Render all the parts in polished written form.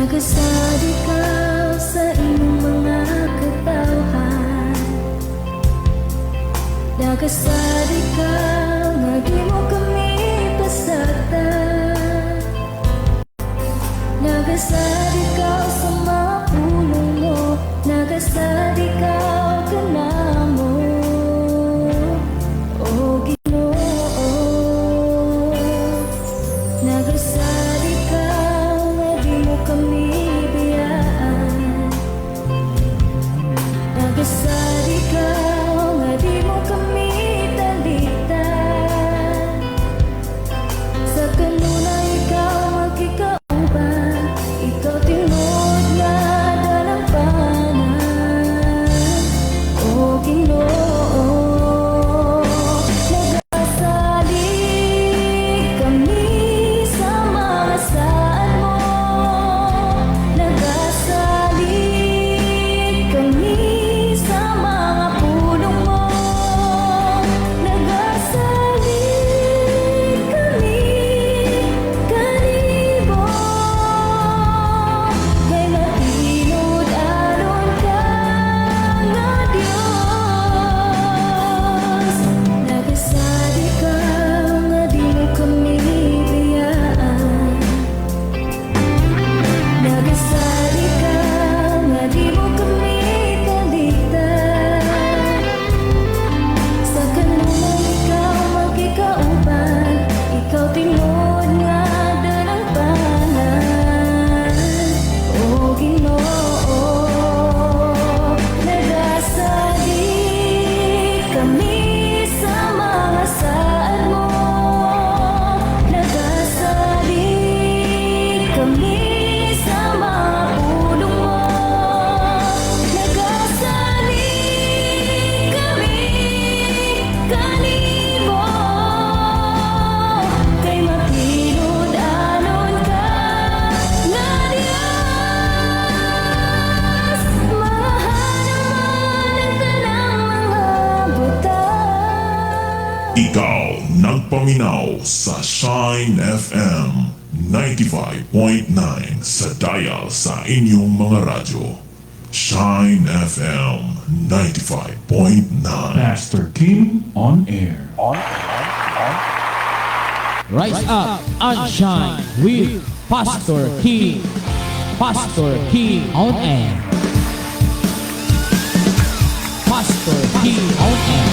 Nagasad ikaw sa imong mga katawhan. Nagasad ikaw nga di mo kami pasagdan. Nagasad ikaw sa mga pulong mo. Nagasad ikaw kanamo, O Ginoo. Nagasad ikaw nga di mo kami biyaan. Nagasad ikaw nga di mo kami talikdan. Sa kanunay ikaw magkikauban. Ikaw tinuod nga dalangpanan, O Ginoo. Nagasalig kami sa mga saad mo. Nagasalig kami sa mga pulong mo. Nagasalig kami kanimo kay matinud-anon ka nga Dios. Nagasad ikaw nga di mo kami biyaan. Nagasad ikaw nga di mo kami talikdan. Sa kanunay ikaw magkikauban. Ikaw tinuod nga dalangpanan, O Ginoo. Nagasalig kami sa mga saad mo. Nagasalig kami sa mga pulong mo. Nagasalig kami kanimo kay matinud-anon ka nga Dios. Mahanaman ang tanang mga butang. Ikaw nagpaminaw sa Shine FM 95.9 sa dial sa inyong mga radyo. Shine FM 95.9. Pastor King on air. Rise up and shine with Pastor King. Pastor King on air. Pastor King on air. Pastor King on air.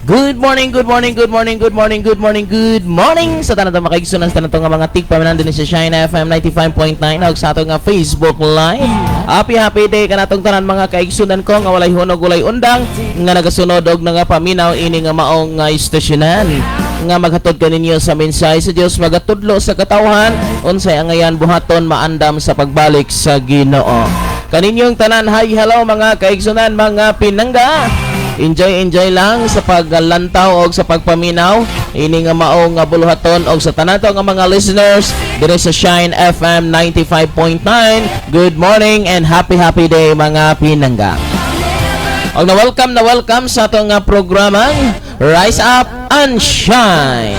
Good morning, good morning, good morning, good morning, good morning, good morning sa tanan mga kaigsunan, sa tanan nga mga tigpaminaw dinhi sa Shine FM 95.9 ug sa ato nga Facebook Live. Happy happy day kanatong tanan mga kaigsunan ko nga walay hunog, walay undang, nga nagasunod og nga paminaw ini nga maong nga istasyonan nga maghatod kaninyo sa mensahe sa Dios, magatudlo sa katawhan unsay angayan buhaton maandam sa pagbalik sa Ginoo. Kaninyong tanan, hi, hello mga kaigsunan, mga pinangga. Enjoy, enjoy lang sa paglantaw og sa pagpaminaw ini nga mao nga buluhaton og sa tanan to nga mga listeners dire sa Shine FM 95.9. Good morning and happy happy day, mga pinangga. Og na welcome na welcome sa atong nga programang Rise Up and Shine.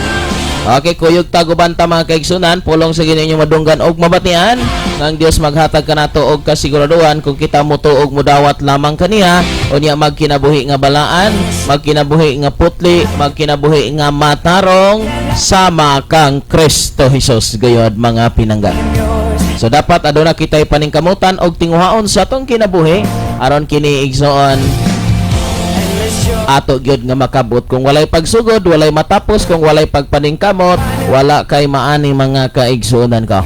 Okay, kuyog taguban ta, mga kaigsunan, pulong sa Ginoo inyong madunggan og mabatian nga ang Dios maghatag kanato og kasiguraduhan kung kita motuo og mudawat lamang kaniya, unya magkinabuhi nga balaan, magkinabuhi nga putli, magkinabuhi nga matarong sama kang Kristo Jesus gayod, mga pinangga. So dapat aduna kita'y paningkamutan og tinguhaon sa atong kinabuhi aron kini, igsoon, ato gyud nga makabot. Kung walay pagsugod, walay matapos. Kung walay pagpaningkamot, wala kay maani, mga kaigsuonan ko.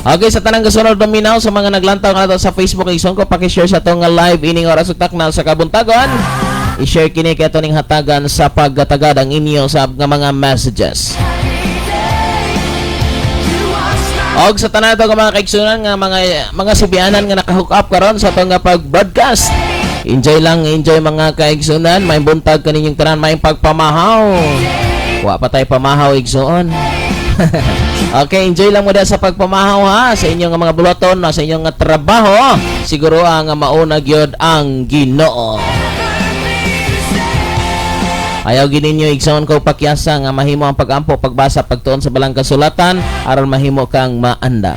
Okay, sa tanang gasunod paminaw, sa mga naglantaw nga sa Facebook, igsoon ko, paki-share sa atong nga live ining oras ug takna sa kabuntagon. I-share kini kay ato ning hatagan sa paggatagad ang inyo sa nga mga messages. Og sa tanan ato nga mga kaigsunan nga mga sibianan nga naka-hook up karon sa atong nga pag-broadcast. Enjoy lang, enjoy, mga kaigsunan. May buntag kaninyong tanan, may pagpamahaw. Wa pa tayo pamahaw, igsoon. Okay, enjoy lang mo sa pagpamahaw ha, sa inyong mga buluhaton, sa inyong nga trabaho. Siguro ang mauna gyud ang Ginoo. Ayaw gyud ninyo, igsoon ko, pakyasa nga mahimo ang pagampo, pagbasa, pagtuon sa balang kasulatan aron mahimo kang maanda.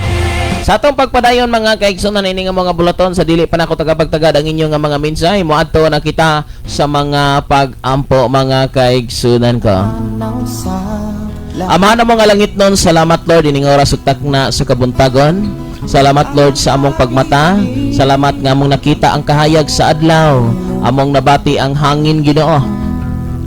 Sa atong pagpadayon, mga kaigsunan, ini nga mga buluhaton sa dili pa nako tagapagtagad ang inyong nga mga mensahe, moadto na kita sa mga pag-ampo, mga kaigsunan ko. Amahan mo nga langit nun, salamat, Lord, ining oras ug takna sa kabuntagon. Salamat, Lord, sa among pagmata. Salamat nga among nakita ang kahayag sa adlaw. Among nabati ang hangin, Ginoo.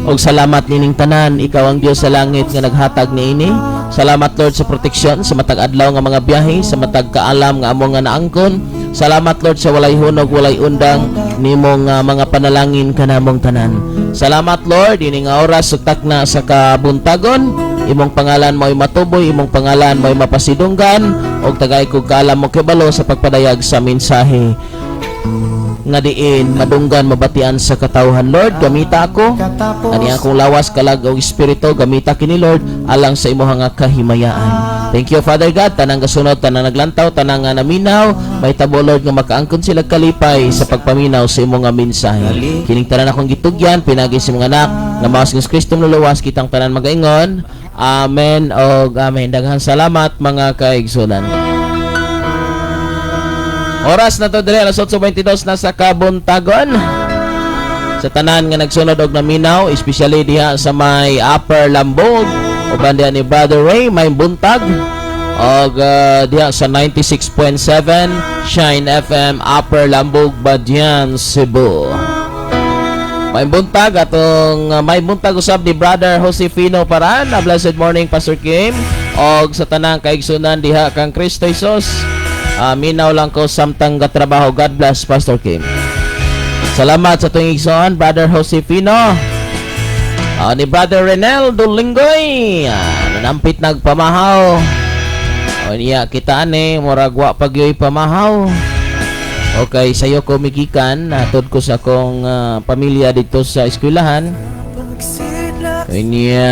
Og salamat nining tanan, ikaw ang Dios sa langit nga naghatag niini. Salamat, Lord, sa proteksyon sa matag adlaw nga mga biyahe, sa matag kaalam nga among nga naangkon. Salamat, Lord, sa walay hunog, walay undang nimong mga panalangin kanamong tanan. Salamat, Lord, ini nga oras ug takna sa kabuntagon. Imong pangalan mo'y matuboy, imong pangalan mo'y mapasidunggan, ug tagay kog kaalam ug kibalo sa pagpadayag sa mensahe nga diin madunggan, mabatian sa katawhan. Lord, gamita ako ani akong lawas, kalag ug espiritu. Gamita kini, Lord, alang sa imuha nga kahimayaan. Thank you, Father God. Tanang gasunod, tanang naglantaw, tanang nga naminaw, may tabo, Lord, nga makaangkon sila kalipay sa pagpaminaw sa imong nga mensahe. Kining tanan akong gitugyan pinagi sa mga anak nga mao si Kristo nuluwas. Kitang tanan magaingon, amen og amen. Daghang salamat, mga kaigsunan. Oras na to diri, alas 8:22 na sa kabuntagon. Sa tanan nga nagsunod og naminaw, especially diha sa may Upper Lambog, uban diha ni Brother Ray, may buntag. Og diha sa 96.7 Shine FM, Upper Lambog, Badian, Cebu. May buntag atong may buntag usab ni Brother Josefino Paran. A blessed morning, Pastor Kim. Og sa tanang kaigsunan diha kang Kristo Jesus. Minaw lang ko samtang gatrabaho. God bless, Pastor Kim. Salamat sa tuwing igsoon, Brother Josefino. Ni Brother Renel Dulingoy. Nanampit nagpamahaw. O niya kita ani murag wa pagyoy pamahaw. Okay, sayo ko migikan, natod ko sa akong pamilya dito sa eskwelahan. Niya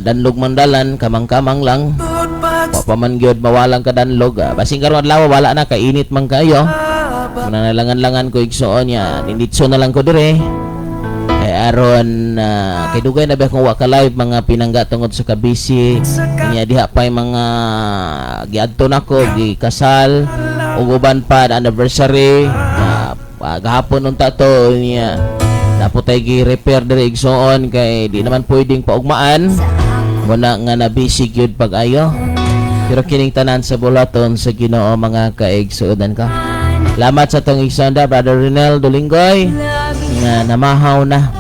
danlog mandalan, kamang-kamang lang. Wa pa man gyud mawalang kadanlog. Basing karon adlaw wala na, kainit man kayo. Mananalangan-langan ko, igsoon niya. Ninditso na lang ko dire. Kay aron kay dugay na ba akong wa ka live, mga pinangga, tungod sa kabisi. Nya diha pa yung mga giadto nako, gikasal ug uban pa anniversary. Gahapon unta to niya. Dapat ay gi-repair diri, igsoon, kay di naman pwedeng paugmaan. Muna nga na busy gyud pag-ayo. Pero kining tanan sa bulaton sa Ginoo, mga kaigsuonan ka. Salamat sa tong igsoon, Brother Rinel Dulingoy, nga namahaw na.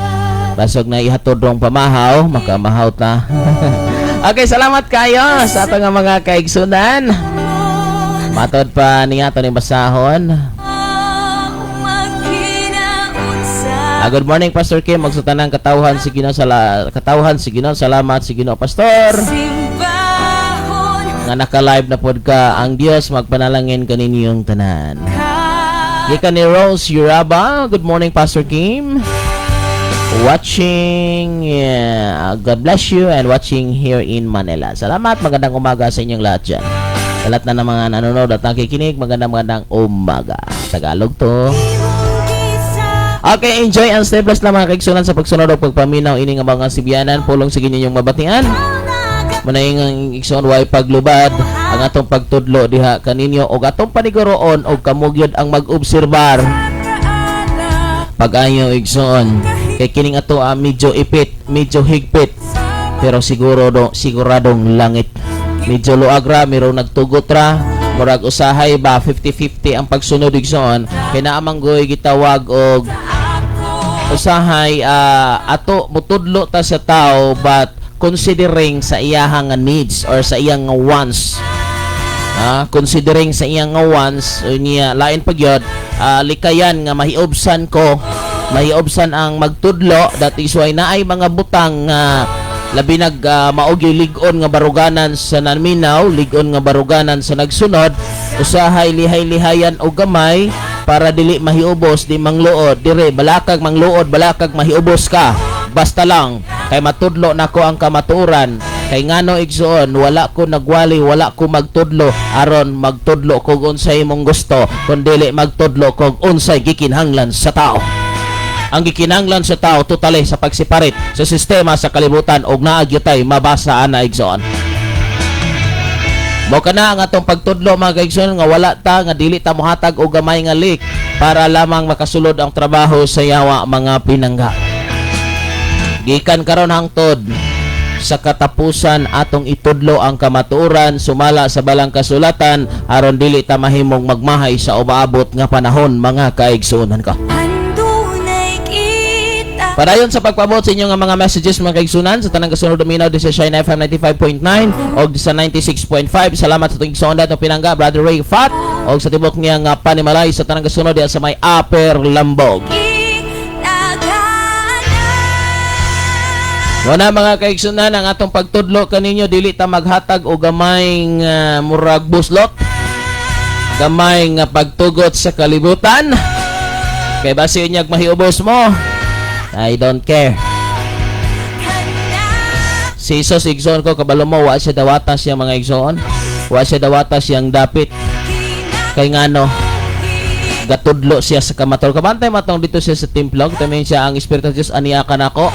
Basog na ihatod rong pamahaw, makamahaw ta. Okay, salamat kayo sa atong nga mga kaigsunan. Matod pa niya ato ning basahon. Good morning, Pastor Kim. Magsutanang katawhan si Ginoo sala katawhan si Ginoo. Salamat si Ginoo, Pastor. Nga naka-live na pod ka, ang Dios magpanalangin kaninyong tanan. Gikan ni Rose Uraba, good morning, Pastor Kim. Watching, yeah, God bless you and watching here in Manila. Salamat, magandang umaga sa inyong lahat dyan. Sa lahat na ng mga nanonood at nakikinig, magandang magandang umaga. Tagalog to. Okay, enjoy and stay blessed lang, mga kaigsunan, sa pagsunod o pagpaminaw ini nga mga sibianan. Pulong sige ninyong mabatian. Manayng ang igsoon, way paglubad ang atong pagtudlo diha kaninyo og atong paniguroon og kamugyod ang mag-obserbar pag-ayo, igsoon, kay kining ato medyo ipit, medyo higpit, pero siguro do siguradong langit. Medyo luag ra, miro nagtugot ra, murag usahay ba 50-50 ang pagsunod, igsoon, kay naa man goy gitawag og usahay ato mutudlo ta sa tao, but considering sa iyahang nga needs or sa iyang nga wants, considering sa iyang nga wants niya. Lain pa gyud likayan nga mahiobsan ko, mahiobsan ang magtudlo. That is why naay mga butang nga labi nag mao gyud lig-on nga baruganan sa naminaw, lig-on nga baruganan sa nagsunod. Usahay lihay-lihayan og gamay para dili mahiubos, di mangluod dire. Balakag mangluod, balakag mahiubos ka, basta lang kay matudlo nako ang kamatuoran. Kay ngano, igsuon, wala ko nagwali, wala ko magtudlo aron magtudlo kog unsay imong gusto, kun dili magtudlo kog unsay gikinahanglan sa tao. Ang gikinahanglan sa tao totally sa pag-separate sa sistema sa kalibutan og naa gyud mabasa ana, igsoon. Mao kana ang atong pagtudlo, mga kaigsoon, nga wala ta nga dili ta mohatag og gamay nga leak para lamang makasulod ang trabaho sa yawa, mga pinangga. Gikan karon hangtod sa katapusan, atong itudlo ang kamatuoran sumala sa balang kasulatan aron dili ta mahimong magmahay sa umaabot nga panahon, mga kaigsuonan ko. Andunay kita. Padayon sa pagpaabot sa inyong mga messages, mga kaigsunan, sa tanang kasunod dominaw di sa Shine FM 95.9 o sa 96.5. Salamat sa atong igsoon atong pinangga, Brother Ray Fat, o sa tibok niya nga panimalay sa tanang kasunod diya sa may Upper Lambog. Naghanap. Wala, mga kaigsunan, ang atong pagtudlo kaninyo, dili ta maghatag og gamay nga murag buslot. Gamay nga pagtugot sa kalibutan. Kay basi unyag mahiubos mo. I don't care. Si Jesus, igsoon ko, kabalo mo, wa siya dawata siya, mga igsoon. Wa siya dawata siyang dapit. Kay ngano, gatudlo siya sa kamatuoran. Kabantay matong dito siya sa templo, tamin siya, "Ang Espiritu sa Dios aniya kanako."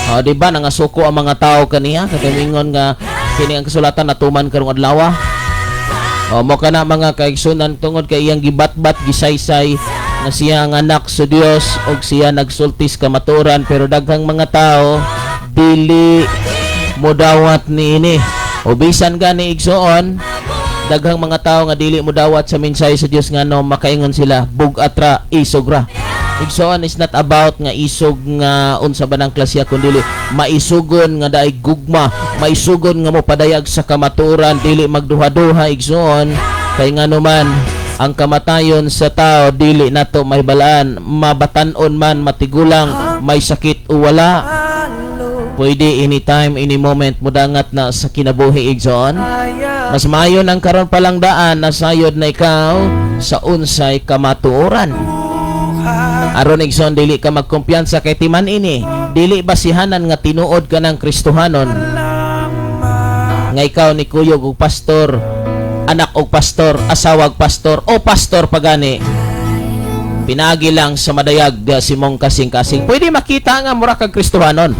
O, di ba nangasuko ang mga tao kaniya kay mingon nga kini ang kasulatan natuman karong adlaw. O, mo kana, mga kaigsunan, tungod kay iyang gibatbat, gisaysay nga siya ang anak sa Dios og siya nagsultis kamatuoran, pero daghang mga tao dili modawat niini. O bisan gani, igsoon, daghang mga tao nga dili modawat sa mensahe sa Dios, ngano makaingon sila, "Bug-at ra, isog ra." Igsoon, is not about nga isog nga unsa ba ng klasya, kundi maisugon nga daay gugma, maisugon nga mo padayag sa kamatuoran, dili magduha-duha, igsoon. Kay ngano man, ang kamatayon sa tao dili nato mahibalaan, mabatan-on man, matigulang, may sakit o wala. Pwede anytime, any moment mudangat na sa kinabuhi, igsoon. Mas maayo nang karon pa lang daan nasayod na ikaw sa unsay kamatuoran. Aron, igsoon, dili ka magkumpiyansa kay timan ini, dili basihanan nga tinuod ka ng Kristohanon nga ikaw ni kuyog og pastor, anak og pastor, asawag pastor o pastor pagani, pinagi lang sa madayag si mong kasing-kasing. Pwede makita nga mura kag Kristohanon,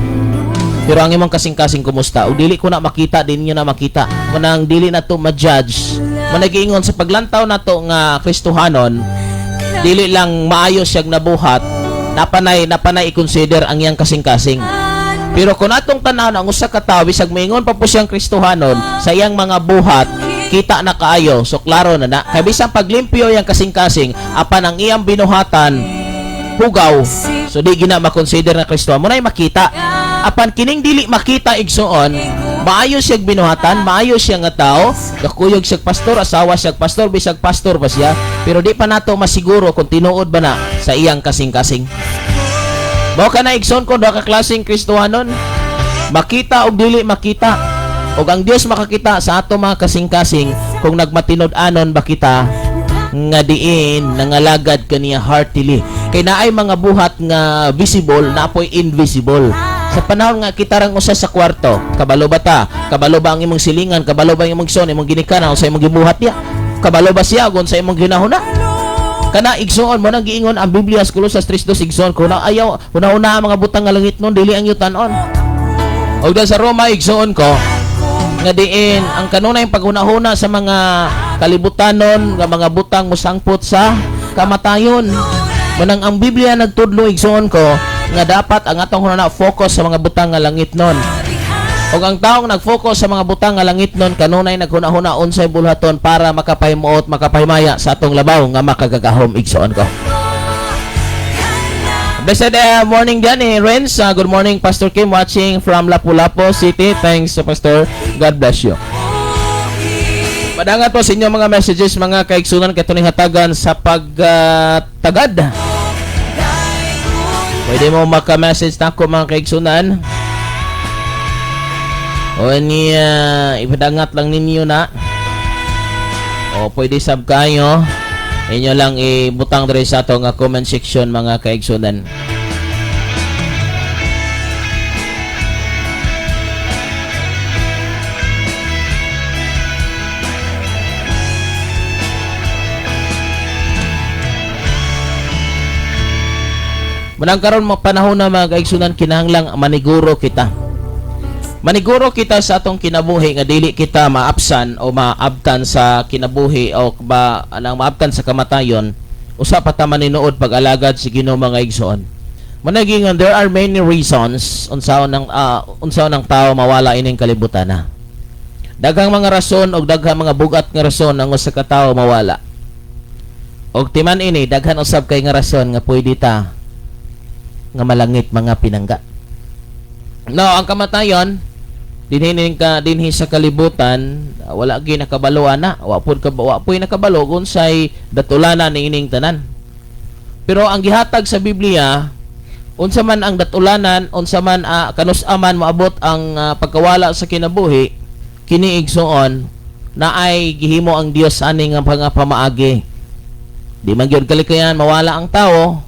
pero ang imong kasing-kasing kumusta? O dili ko na makita, din niyo na makita. Munang dili na to ma-judge. Managiingon sa paglantaw nato nga Kristohanon, dili lang maayo siyang nabuhat, napanay i-consider ang iyang kasing-kasing. Pero kung atong tanaw ang usa ka tawo, bisag moingon pa po siyang Kristohanon, sa iyang mga buhat, kita na kaayo, so klaro na na. Kay bisan paglimpyo iyang kasing-kasing, apan ang iyang binuhatan, hugaw, so di gina makonsider na Kristohan. Muna'y makita. Apan kining dili makita, igsoon, maayo siya binuhatan, maayo siya nga tao, gakuyog siya pastor, asawa siya pastor, bisag pastor pa siya, pero di pa nato masiguro kung tinuod ba na sa iyang kasing-kasing. Mao ka na, igsoon ko, duha ka klaseng Kristohanon. Makita og dili makita. Og ang Dios makakita sa ato mga kasing-kasing kung nagmatinud-anon ba kita nga diin nangalagad kaniya heartily. Kay naay mga buhat nga visible, napoy invisible. Sa panahon nga kita rang usa sa kwarto, kabalo ba ta? Kabalo ba ang imong silingan? Kabalo ba ang imong igsoon, imong ginikanan sa imong gibuhat niya? Kabalo ba siya kung sa imong ginahuna? Kana, igsoon, mo nang giingon ang Biblia sa Colosas 3:2, igsoon ko na ayaw una-una ang mga butang nga langit nun, dili ang yutanon. Og dahil sa Roma, igsoon ko, nga diin ang kanunay paghuna-huna sa mga kalibutanon nga mga butang musangpot sa kamatayon. Manang ang Biblia nagtudlo, igsoon ko, nga dapat ang atong hunahuna focus sa mga butang nga langit nun. Og ang taong nag-focus sa mga butang nga langit nun, kanunay naghuna-huna unsay bulhaton para makapahimuot, makapahimaya sa atong labaw nga makagagahom, igsoon ko. Blessed morning dyan eh, Renz. Good morning, Pastor Kim, watching from Lapu-Lapu City. Thanks, Pastor. God bless you. Padangat po sa inyong mga messages, mga kaigsunan, kay tuning hatagan sa pagtagad. Pwede mo maka-message na ako, mga kaigsunan. O niya, ipadangat lang ninyo na. O pwede sab kayo. Inyo lang ibutang diri sa ato nga comment section, mga kaigsunan. Manang karon mga panahon na, mga kaigsunan, kinahanglang maniguro kita. Maniguro kita sa atong kinabuhi nga dili kita maapsan o maabtan sa kinabuhi o ba anang maabtan sa kamatayon usa pa ta maninuod pag-alagad sa Ginoo, mga igsoon. Managingon, there are many reasons unsaon ng tao mawala ining kalibutan na. Daghang mga rason og daghang mga bugat nga rason ang usa ka tawo mawala. Og timan ini, daghan usab kay nga rason nga pwede ta nga malangit, mga pinangga. No, ang kamatayon dinhi ka dinhi sa kalibutan, wala gyud nakabalo ana, wa pud ka wa puy nakabalo kung unsay datulanan ni ining tanan. Pero ang gihatag sa Biblia, unsa man ang datulanan, unsa man kanus-a man moabot ang pagkawala sa kinabuhi, kini, igsoon, na ay gihimo ang Dios ani nga mga pamaagi. Di man gyud kalikayan mawala ang tao,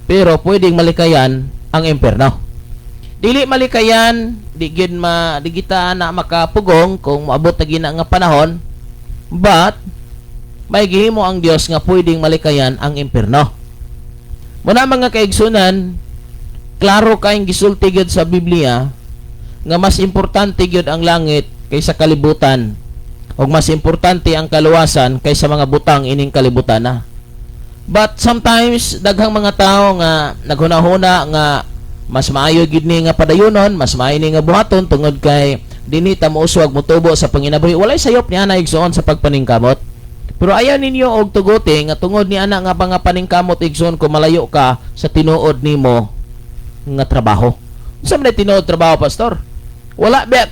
pero pwedeng malikayan ang impierno. Dili malikayan, di gyud ma di kita na makapugong kung moabot na gina nga panahon, but may gihimo ang Dios nga pwedeng malikayan ang impierno. Muna, mga kaigsunan, klaro kayong gisulti gyud sa Biblia nga mas importante gyud ang langit kaysa kalibutan ug mas importante ang kaluwasan kaysa mga butang ining kalibutan na. But sometimes daghang mga tao nga naghunahuna nga mas maayo gid ni nga padayunon, mas maayo ni nga buhaton tungod kay dinhi ta mouswag motubo sa panginabuhi. Walay sayop ni ana, igsoon, sa pagpaningkamot. Pero ayaw ninyo og tuguti nga tungod ni ana nga mga paningkamot, igsoon, kung malayo ka sa tinuod nimo nga trabaho. Unsa man tinuod trabaho, pastor? Wala biya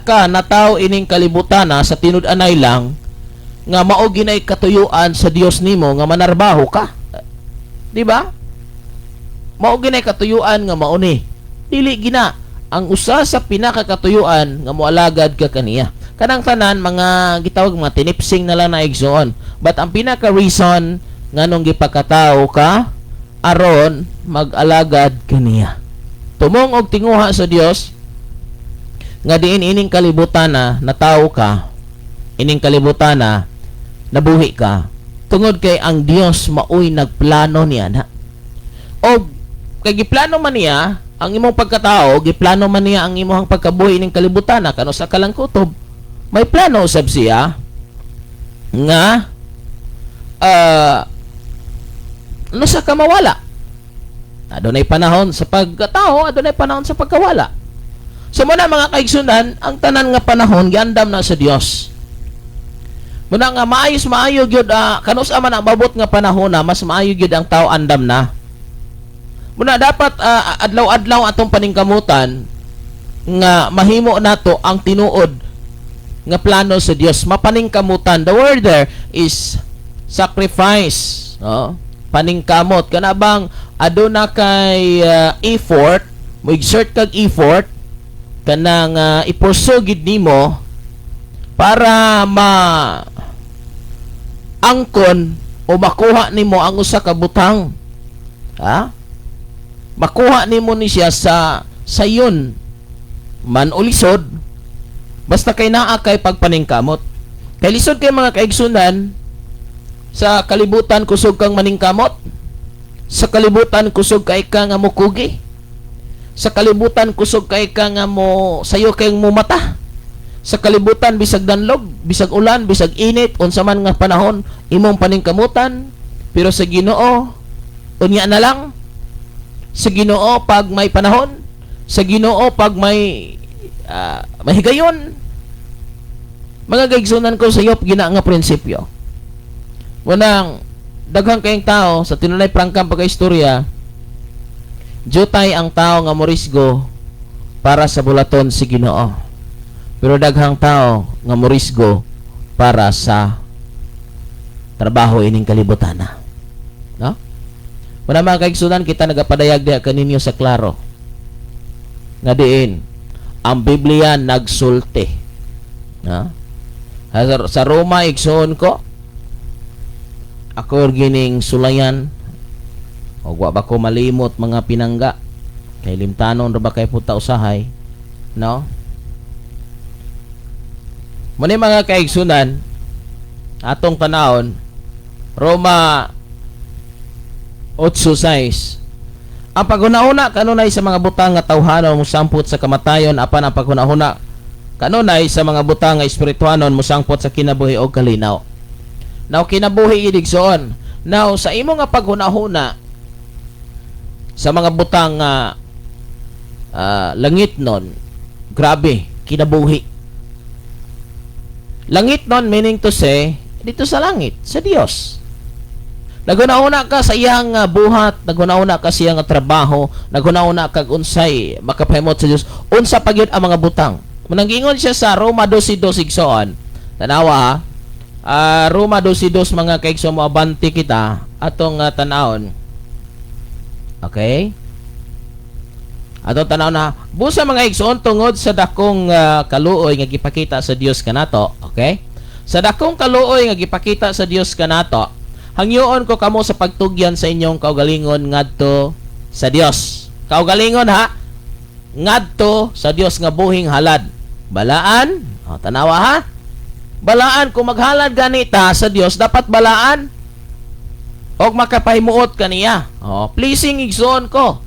ka natawo ining kalibutan na sa tinud-anay lang nga mao ginay katuyuan sa Dios nimo nga manarbaho ka. Di ba? Mao ginay katuyuan nga mao ni. Dili gina ang usa sa pinakakatuyuan nga moalagad ka kaniya. Kanang tanan mga gitawag mga tinipsing na lang na, igsoon. But ang pinaka reason nganong gipakatao ka aron mag-alagad kaniya. Tumong og tinguha sa Dios nga diin ining kalibutan na natawo ka, ining kalibutan na nabuhi ka, tungod kay ang Dios maoy nagplano niya na. Og kay giplano man niya ang imong pagkatao, giplano man niya ang imong pagkabuhi ining kalibutan na kano sa kalang kutob, may plano usab siya nga ano sa kamawala. Adunay panahon sa pagkatao, adunay panahon sa pagkawala. So muna, mga kaigsunan, ang tanan nga panahon giandam na sa Dios. Muna nga maayos maayo gyud kanus-a man ang mabot nga panahon na, mas maayo gyud ang tao andam na. Muna dapat adlaw-adlaw atong paningkamutan nga mahimo nato ang tinuod nga plano sa Dios. Mapaningkamutan. The word there is sacrifice. No? Paningkamot. Kana bang aduna kay effort, mo exert kag effort kanang i-pursue gid nimo para ma angkon o makuha nimo ang usa ka butang. Ha? Makuha nimo ni siya sa sayon man o lisod, basta kay naa kay pagpaningkamot. Kay lisod kay, mga kaigsunan, sa kalibutan kusog kang maningkamot. Sa kalibutan kusog kay ka nga mokugi. Sa kalibutan kusog kay ka nga mo sayo kay mo mata. Sa kalibutan, bisag danlog, bisag ulan, bisag init, unsa man nga panahon, imong paningkamutan. Pero sa Ginoo, unya na lang. Sa Ginoo pag may panahon, sa Ginoo pag may mahigayon. Mga kaigsunan ko, sayop gina nga prinsipyo. Unang daghang kayong tao sa tinunay prangkang pagkaistorya, jutay ang tao nga morisgo para sa bulaton si Ginoo. Pero daghang tao nga morisgo para sa trabaho ining kalibutan na. No? Muna, mga kaigsunan, kita nagapadayag diha kaninyo sa klaro nga diin ang Biblia nagsulti. No? Sa Roma, igsoon ko, ako gining sulayan o wa ba ko malimot, mga pinangga, kay limtanon ra ba kay puta usahay, no? Muna, mga kaigsunan, atong tanawon Roma 8:6. Ang paghunahuna kanunay sa mga butang nga tawhanon mosangpot sa kamatayon, apan ang paghunahuna kanunay sa mga butang nga espirituhanon mosangpot sa kinabuhi og kalinaw. Now, kinabuhi, igsoon. Now, sa imo nga paghunahuna sa mga butang nga langit nun, grabe, kinabuhi. Langit nun, meaning to say, dito sa langit, sa Dios. Naghuna-huna ka sa iyang buhat, naghuna-huna ka sa iyang trabaho, naghuna-huna kag unsay makapahimot sa Dios, unsa pa gyud ang mga butang. Mananggingon siya sa Roma 12:2, igsoon. Tanawa ha. Roma 12:2, mga kaigsoon, mo abanti kita atong tanawon. Okay? Atong tanaw na busa, mga igsoon, tungod sa dakong kaluoy nga gipakita sa Dios kanato, okay? Sa dakong kaluoy nga gipakita sa Dios kanato, hangyoon ko kamo sa pagtugyan sa inyong kaugalingon ngadto sa Dios. Kaugalingon ha, ngadto sa Dios nga buhing halad. Balaan, oh, tanawa ha. Balaan, kung maghalad ganita sa Dios, dapat balaan og makapahimuot kaniya. Oh, pleasing, igsoon ko.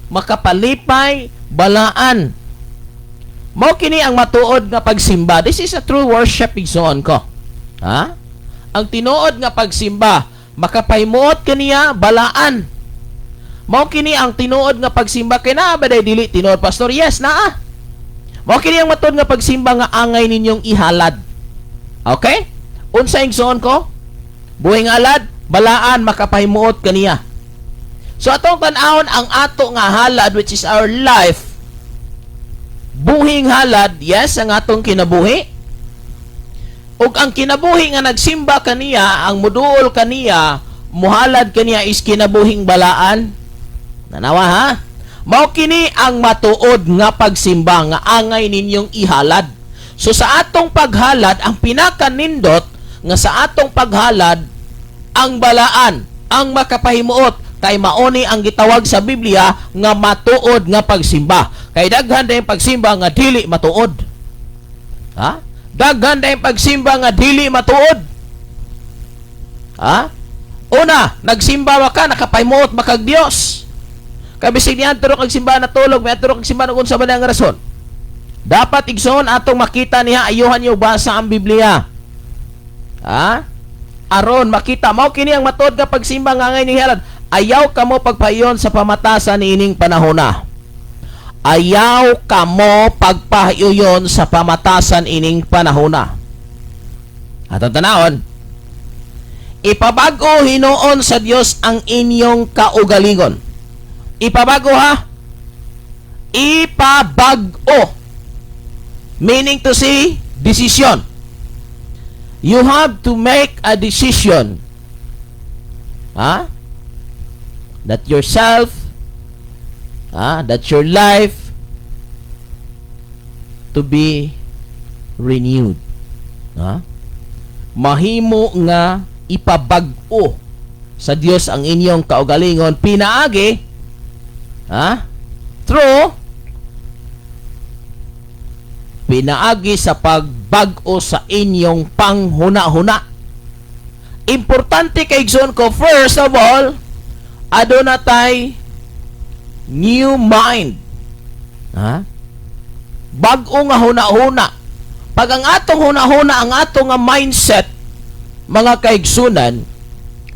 Makapalipay, balaan. Mao kini ang matuod nga pagsimba. This is a true worship, igsoon ko. Ha? Ang tinuod nga pagsimba, makapahimuot kaniya, balaan. Mao kini ang tinuod nga pagsimba kay naa ba day dili tinuod, pastor? Yes, naa. Mao kini ang matuod nga pagsimba nga angay ninyong ihalad. Okay? Unsa, igsoon ko? Buhing halad, balaan, makapahimuot kaniya. So atong tan-awon ang ato nga halad, which is our life. Buhing halad, yes, ang atong kinabuhi. Ug ang kinabuhi nga nagsimba kaniya, ang muduol kaniya, muhalad kaniya is kinabuhing balaan. Nanawa ha? Mao kini ang matuod nga pagsimba nga angay ninyong ihalad. So sa atong paghalad, ang pinakanindot nga sa atong paghalad, ang balaan, ang makapahimuot, kay mauni ang gitawag sa Biblia nga matuod nga pagsimba. Kay daghan dayong pagsimba nga dili matuod. Ha? Daghan dayong pagsimba nga dili matuod. Ha? Una, nagsimba ba ka, nakapahimuot ba kag Dios? Kay bisig niadto kag simbahan natulog, may adto kag simbahan ug unsa ba na ang rason? Dapat, igsoon, atong makita niya, ayuhan niyo basa ang Biblia. Ha? Aron makita mao kini ang matuod nga pagsimba nga angay ni halad. Ayaw kamo pagpahiyon sa pamatasan niining panahona. Ayaw kamo pagpahiyon sa pamatasan ining panahona. Atong tanawon, ipabago hinuon sa Dios ang inyong kaugalingon. Ipabago ha. Ipabago. Meaning to say, decision. You have to make a decision. Ha? That yourself, ha? That your life to be renewed. Ha? Mahimo nga ipabag-o sa Dios ang inyong kaugalingon pinaagi, ha? Through pinaagi sa pagbag-o sa inyong panghuna-huna. Importante kay, igsoon ko, first of all, aduna tay new mind. Ha? Bag-o nga huna-huna. Pag ang atong huna-huna, ang atong nga mindset, mga kaigsunan,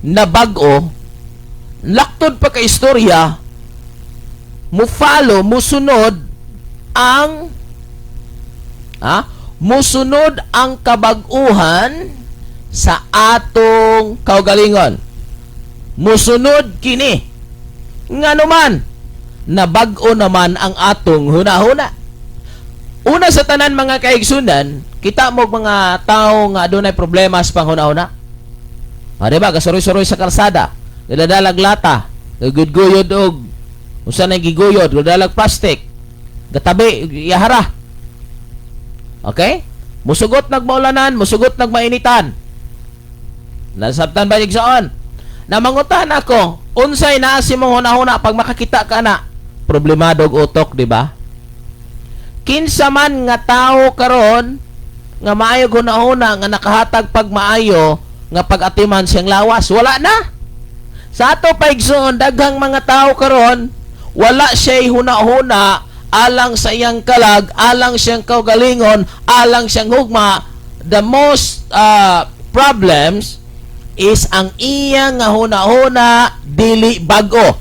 na bag-o, laktod pa ka istorya, mo follow, musunod ang, ha? Musunod ang kabag-uhan sa atong kaugalingon. Musunod kini. Ngano man, nabag-o naman ang atong hunahuna. Una sa tanan, mga kaigsunan, kita mo mga tao nga adunay problema sa panghuna-huna. Ah, di ba? Gasuroy-suroy sa kalsada, gadalag lata, gagudguyod og usa na giguyod, gadalag plastic, gatabi, yahara. Okay? Musugot nagmaulanan, musugot nagmainitan. Nasabtan ba, igsoon? Namangutan ako, unsay naa sa imong hunahuna pag makakita ka na? Problemado og utok, di ba? Kinsa man nga tao karon nga maayo hunahuna nga nakahatag pag maayo nga pag-atiman siyang lawas, wala na. Sa ato pa, igsoon, daghang mga tao karon wala siya'y huna-huna alang sa iyang kalag, alang siyang kaugalingon, alang siyang hugma. The most problems is ang iyang nga huna-huna dili bag-o.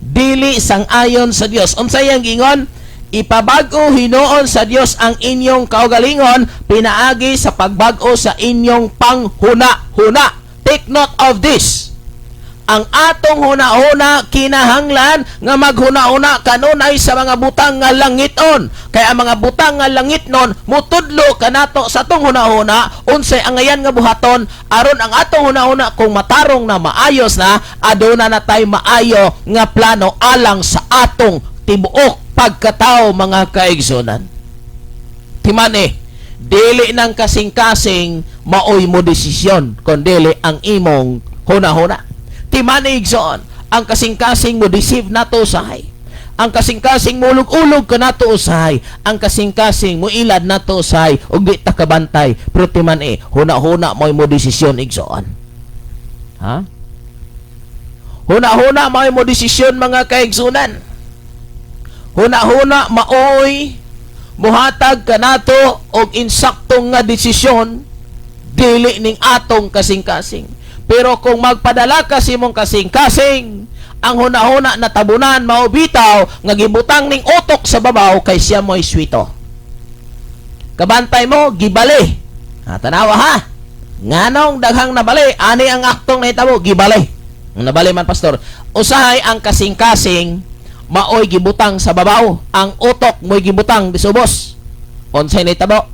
Dili sang-ayon sa Dios. Unsa iyang giingon? Ipabag-o hinuon sa Dios ang inyong kaugalingon pinaagi sa pagbag-o sa inyong panghuna-huna. Take note of this. Ang atong huna-huna kinahanglan nga maghuna-huna kanunay sa mga butang nga langiton. Kaya ang mga butang nga langitnon mutudlo kanato sa atong huna-huna unsay angayan nga buhaton aron ang atong huna-huna, kung matarong na, maayos na, aduna na tay maayo nga plano alang sa atong tibuok pagkatao, mga kaigsunan. Timan-i, dili nang kasing-kasing maoy mo desisyon kon dili ang imong huna-huna. Timan-i, igsoon, ang kasing-kasing mo deceive nato usahay. Ang kasing-kasing mo ulog-ulog ka nato usahay. Ang kasing-kasing mo ilad nato usahay ug di ta kabantay. Pero timan-i, huna-huna mo'y mo desisyon, igsoon. Ha? Huna-huna mo'y mo desisyon, mga kaigsunan. Huna-huna maoy muhatag kanato og insaktong nga desisyon, dili ning atong kasing-kasing. Pero kung magpadala ka sa imong kasing-kasing, ang huna-huna na tabunan, mao bitaw nga gibutang ning utok sa babaw kay siya mo'y swito. Kabantay mo, gibali. Ha, tanawa ha. Nganong daghang nabali, ani ang aktong nahitabo, gibali. Ang nabali man, pastor. Usahay ang kasing-kasing maoy gibutang sa babaw. Ang utok mo'y gibutang disubos. Unsay nahitabo?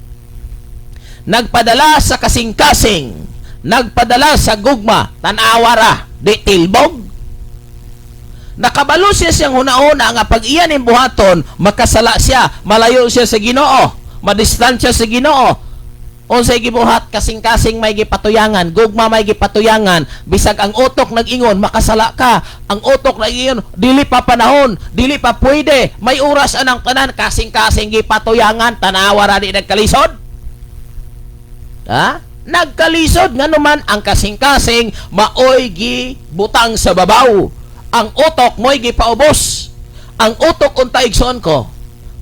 Nagpadala sa kasing-kasing, nagpadala sa gugma, tanawa ra, di tilbog. Nakabalo siya siyang huna-huna nga pag iyan yung buhaton, makasala siya, malayo siya sa Ginoo, madistansya sa Ginoo. Unsay gibuhat? Kasing-kasing may gipatuyangan, gugma may gipatuyangan, bisag ang utok nag-ingon, makasala ka. Ang utok nag-ingon, dili pa panahon, dili pa pwede, may oras anang tanan, kasing-kasing gipatuyangan, tanawa ra, di nagkalisod. Ha? Nagkalisod nga naman ang kasing-kasing maoy gibutang sa babaw. Ang utok mo'y gipaubos. Ang utok unta, igsoon ko,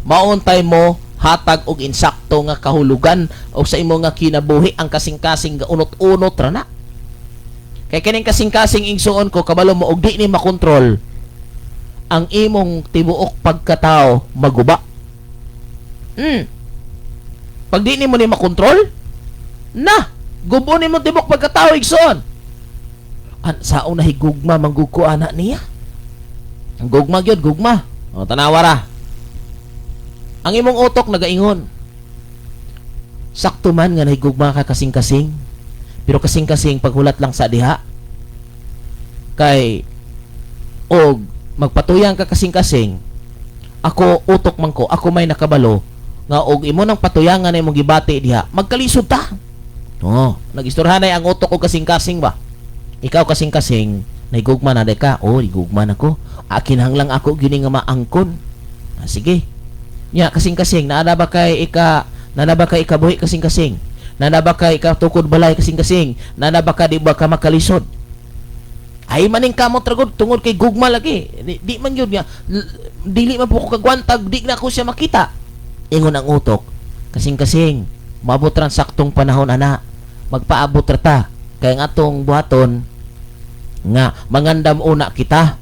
mauntay mo hatag og insakto nga kahulugan o sa imo nga kinabuhi. Ang kasing-kasing ga unot-unot ra na. Kay kining kasing-kasing, igsuon ko, kabalo mo og di ni makontrol, ang imong tibuok pagkatao maguba. Pag di nimo ni makontrol, na gubo nimo tibuok pagkatao, igsoon. An saong nahigugma manggug ko ana niya. Ang gugma gyud, gugma. O, tanawa ra. Ang imong utok nagaingon. Sakto man nga nahigugma ka kasing-kasing. Pero kasing-kasing, paghulat lang sa diha. Kay og magpatuyang ka kasing-kasing, ako utok man ko, ako may nakabalo nga og imo nang patuyangan na imong gibati diha, magkalisod ta. Oh, nagistorhanay ang utok og kasing-kasing ba? Ikaw, kasing-kasing, nahigugma na ka. Oh, higugma na ko. Akinahanglang ako gini nga maangkon. Ah, sige. Nya kasing-kasing, naana ba kay ikabuhi, kasing-kasing? Naana ba kay ikatukod balay, kasing-kasing? Naana ba ka di ba ka makalisod? Ay maning kamot ra gud tungod kay gugma lagi. Di man yun nga dili man po ko kagwantag, di na ko siya makita. Ingon ang utok, kasing-kasing, maabot ra ang saktong panahon ana. Magpaabot ra ta. Kay ang atong buhaton nga mangandam una kita.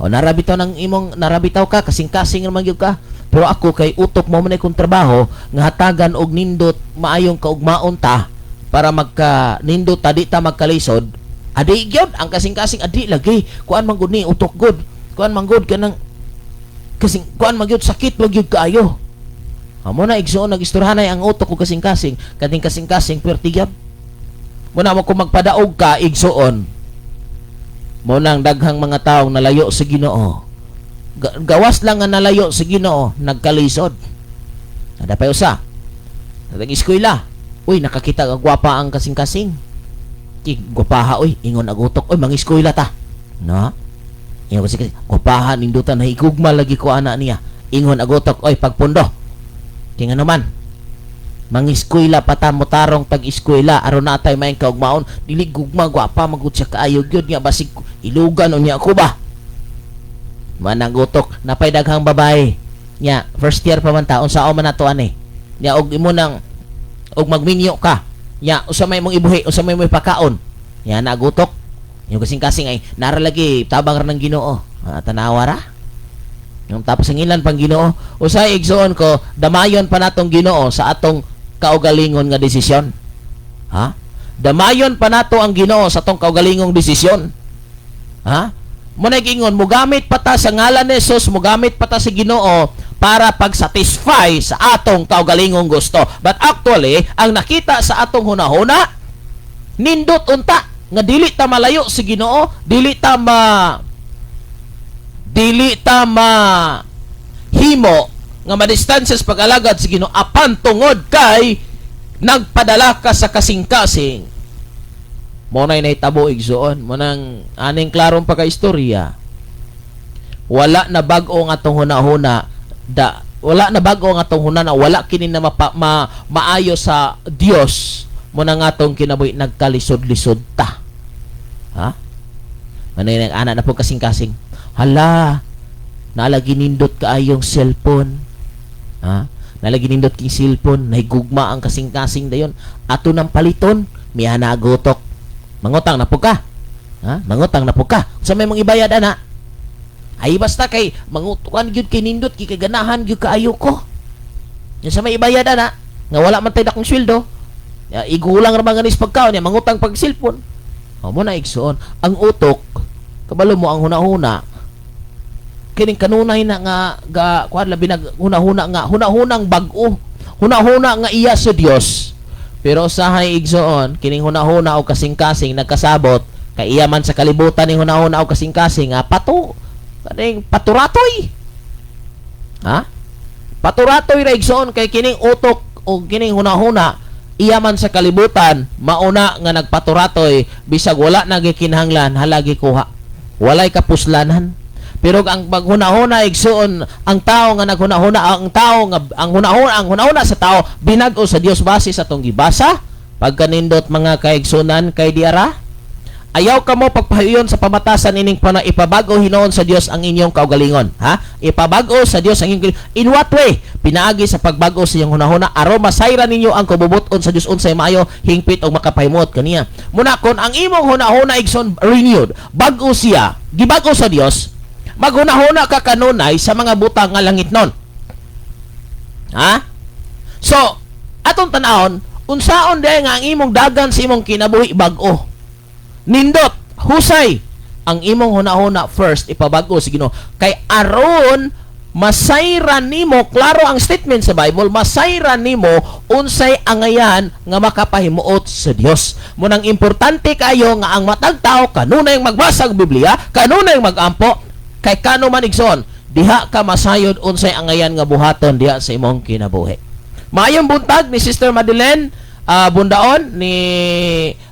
O narabitaw ng imong narabitaw ka, kasing-kasing naman gyud ka. Pero ako kay utok mo man kong trabaho nga hatagan og nindot maayong kaugmaon ta para magka nindot ta, di ta magkalisod. Adi gyud ang kasing-kasing, adi lagi kuan man gud ni utok gud. Kuan man gud kanang kasing kuan man gyud, sakit man gyud kaayo. Amo na, igsoon, nagistorhanay ang utok og kasing-kasing, kating kasing-kasing perti gyud. Muna mo kung magpadaog ka, igsoon. Mo nang daghang mga taong nalayo sa Ginoo. Gawas lang nga nalayo sa Ginoo, nagkalisod. Ada pa usa. Nag eskwela. Uy, nakakita ka gwapa ang kasing-kasing. Ki gwapaha uy, ingon ang utok, uy, mangiskwela ta. No? Ingon kasi kasi gwapaha, nindutan, nahigugma lagi ko ana niya. Ingon ang utok, oy, pagpundo. Kay nga naman. Mangiskwela pa ta, motarong tag eskwela aron natay maayong kaugmaon. Dili gugma, gwapa magud siya kaayo gyud nga basig ilugan unya ako ba. Manang utok napay daghang babae nya, first year pa man ta, unsaon man nato ani nya, og imo nang og magminyo ka nya, usa may imong ibuhi, usa may imong ipakaon nya, nagutok yung kasing-kasing ay nara lagi, tabang ra ng Ginoo. Ah, tanawa ra yung tapos ang ilan pang Ginoo. Usay, igsuon ko, damayon pa natong Ginoo sa atong kaugalingon nga desisyon, ha. Damayon pa nato ang Ginoo sa atong kaugalingong desisyon, ha. Mo na giingon, mugamit pa ta sa ngalan ni Jesus, mugamit pa ta sa Ginoo para pag-satisfy sa atong kaugalingong gusto. But actually, ang nakita sa atong hunahuna, nindot unta nga dili ta malayo sa Ginoo, dili ta ma himo nga madistansya sa pag-alagad sa Ginoo, apan tungod kay nagpadala ka sa kasing-kasing mo na nahitabo, igsuon. Mo nang aning klarong pagka-istorya, wala na bag-o ang atong hunahuna da, wala na bag-o ang atong hunahuna, wala kini na maayo sa Dios. Mo na nga atong kinabuhi nagkalisod-lisod ta, ha. Ano yung ana na po kasing-kasing, hala, nalagi nindot kaayong cellphone, ha, nalagi nindot king cellphone, nahigugma ang kasing-kasing dayon, ato nang paliton. Miana gutok, mangutang na po ka, ha, mangutang na po ka sa may mong ibayad ana. Ay basta kay mangutukan gyud, kay nindot kay kaganahan gyud kaayo ko. Yan sa may ibayad ana nga wala man tay dakong sweldo ya, igulang ra man ganis pagkaon ya, mangutang pag cellphone. O mo na, igsuon, ang utok, kabalo mo ang hunahuna kining kanunay na nga ga kuan, labi nag hunahuna nga hunahunang bag-o, hunahuna nga iya sa Dios. Pero usahay, igsoon, kining hunahuna o kasing-kasing nagkasabot kay iya man sa kalibutan ning hunahuna o kasing-kasing nga pato kaning paturatoy, ha, paturatoy ra, igsoon, kay kining utok o kining hunahuna iya man sa kalibutan, mauna nga nagpaturatoy bisag wala na gikinahanglan, halagi kuha, walay kapuslanan. Pero ang paghunahuna, igsuon, ang tao nga naghunahuna, ang tao nga ang hunahuna sa tao binag-o sa Dios base sa atong gibasa, pagkanindot, mga kaigsunan, kay diara ayaw kamo pagpahiyon sa pamatasan ining pana. Ipabago hinuon sa Dios ang inyong kaugalingon, ha. Ipabago sa Dios ang inyong, in what way? Pinaagi sa pagbago sa inyong hunahuna aron masayran ninyo ang kabubut-on sa Dios, unsay maayo, hingpit og makapahimuot kaniya. Muna kon ang imong hunahuna, igsoon, renewed, bag-o siya, gibago sa Dios, maghunahuna ka kanunay sa mga butang nga langit nun, ha. So atong tanawon unsaon diay nga ang imong dagan sa imong kinabuhi bag-o, nindot, husay ang imong hunahuna. First, ipabago sa Ginoo kay aron masayran nimo, klaro ang statement sa Bible, masayran nimo unsay angayan nga makapahimuot sa Dios. Munang importante kayo nga ang matag tao kanunay magbasa og Biblia, kanunay magampo, kay kano man, igsoon, diha ka masayod unsay angayan nga buhaton diha sa imong kinabuhi. Maayong buntag ni Sister Madeleine Bundaon, ni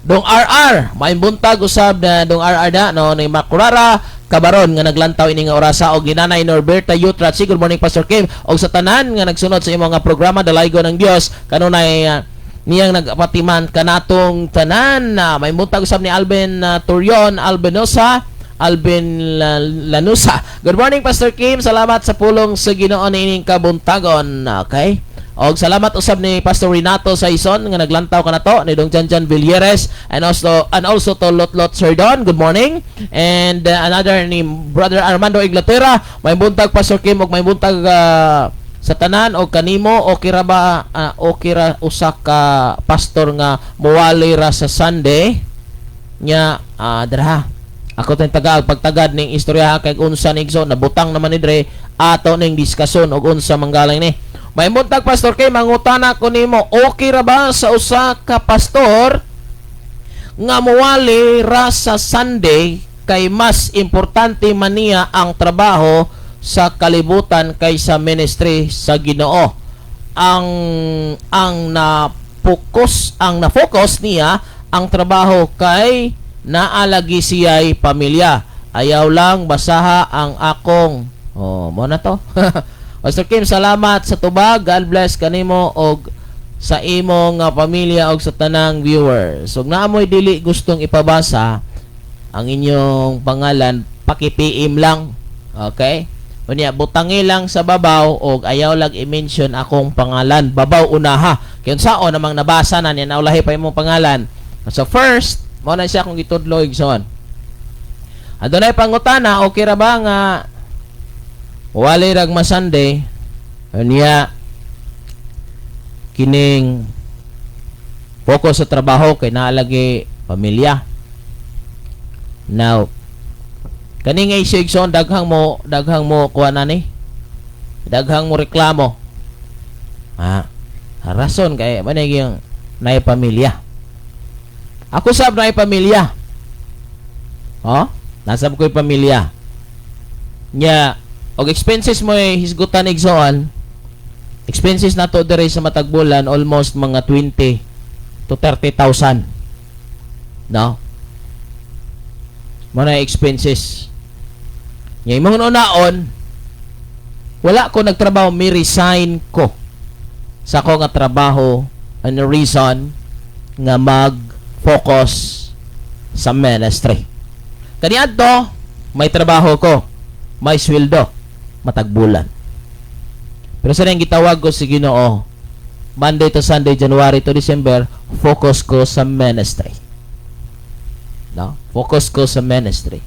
Dong RR. Maayong buntag usab na Dong RR da no, ni Makurara Kabaron nga naglantaw ini nga orasa, og ginanay Norberta Yutratsi. Good morning, Pastor Kim, og sa tanan nga nagsunod sa imong nga programa Dalaygon ng Dios kanunay niyang nagpatiman kanatong tanan na. May buntag usab ni Alvin Turion Albenosa, Alvin Lanusa. Good morning, Pastor Kim. Salamat sa pulong sa Ginoo niining kabuntagon. Okay. Og salamat usab ni Pastor Renato Saison nga naglantaw kanato, ni Dong Janjan Villeres, and also to Lotlot Serdon. Good morning. And another ni Brother Armando Inglaterra. May buntag, Pastor Kim, og may buntag sa tanan og kanimo. Okay ra ba, okay ra usa ka pastor nga muwali ra sa Sunday nya? Dra ako tayong taga pagtagad ning istorya kay unsa ni, igsoon, nabutang naman ni dre, ato ning diskusyon og unsa manggaling ni. May buntag, Pastor kay mangutana ko nimo, okay ra ba sa usa ka pastor nga muwali ra sa Sunday kay mas importante man niya ang trabaho sa kalibutan kaysa ministry sa Ginoo? Ang na-focus niya ang trabaho kay naalagi siya'y pamilya. Ayaw lang basaha ang akong, oh, mo na to. Pastor Kim, salamat sa tubag. God bless kanimo og sa imong pamilya og sa tanang viewers. So naamoy dili gustong ipabasa ang inyong pangalan, paki-PM lang. Okay? Unya butangi lang sa babaw og ayaw lang i-mention akong pangalan. Babaw unaha. Kay unsaon namang nabasa na niya naulahi pa imong pangalan. So first, mao na siya akong gitudlo, igsoon. Adunay pangutana, okay ra ba nga wali rag ma-Sunday unya kining focus sa trabaho kay naalagi pamilya? Now, kaning nga issue, igsoon, daghang mo kuha na ni, daghang mo reklamo. Ah, rason kay man yung naay pamilya. Ako sab naay pamilya. Oh, nasab ko'y pamilya. Nya, og expenses mo eh, hisgutan, igsoon. Expenses nato diri sa matag bulan almost mga 20 to 30,000. No? Mo na expenses. Nya imong unaon, wala ko nagtrabaho, mi resign ko sa ako nga trabaho and reason nga mag-focus sa ministry. Kaniadto, may trabaho ko, may sweldo, matag bulan. Pero sa nang gitawag ko si Ginoo, Monday to Sunday, January to December, focus ko sa ministry. No? Focus ko sa ministry.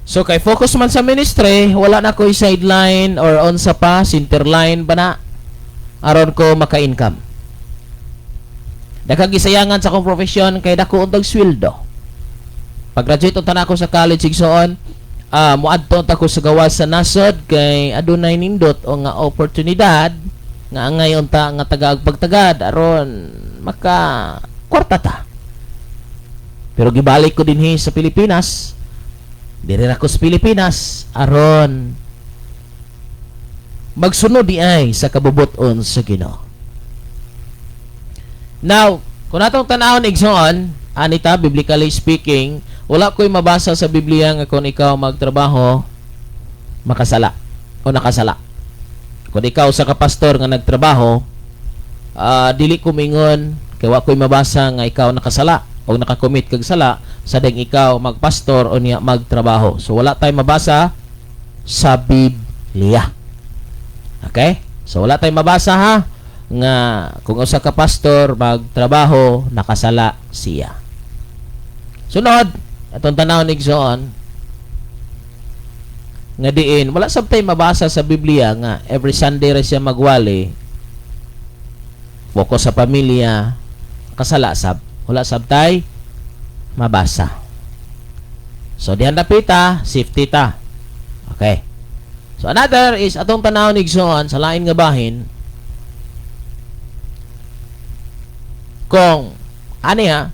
So kay focus man sa ministry, wala na ko'y sideline or on sa pa, centerline ba na aron ko maka-income. Daghang gisayangan sa akong profesyon kay dako untag sweldo. Pag-graduate unta na ako sa college, igsoon, muadto unta ko sa gawas sa nasod kay adunay nindot o nga oportunidad nga angay unta nga tagaag pagtagad aron maka kwarta ta. Pero gibalik ko dinhi sa Pilipinas. Diri ra ko sa Pilipinas aron magsunod di ay sa kabubuton sa Ginoo. Now, kung atong tanawon, igsoon, anita, biblically speaking, wala ko'y mabasa sa Biblia nga kung ikaw magtrabaho, makasala o nakasala. Kung ikaw sa kapastor nga nagtrabaho, dili ko mingon kay wa ko'y mabasa nga ikaw nakasala o nakakommit kag sala sa deng ikaw magpastor o niya magtrabaho. So wala tayong mabasa sa Biblia. Okay? So wala tayong mabasa ha nga kung usa ka pastor magtrabaho, nakasala siya. Sunod, atong tanawon, igsoon, nga diin wala sab tay mabasa sa Biblia nga every Sunday ra siya magwali, focus sa pamilya, kasala sab. Wala sab tay mabasa. So dihan dapita, safety ta. Okay. So another is atong tanawon, igsoon, sa lain nga bahin kung ani ha,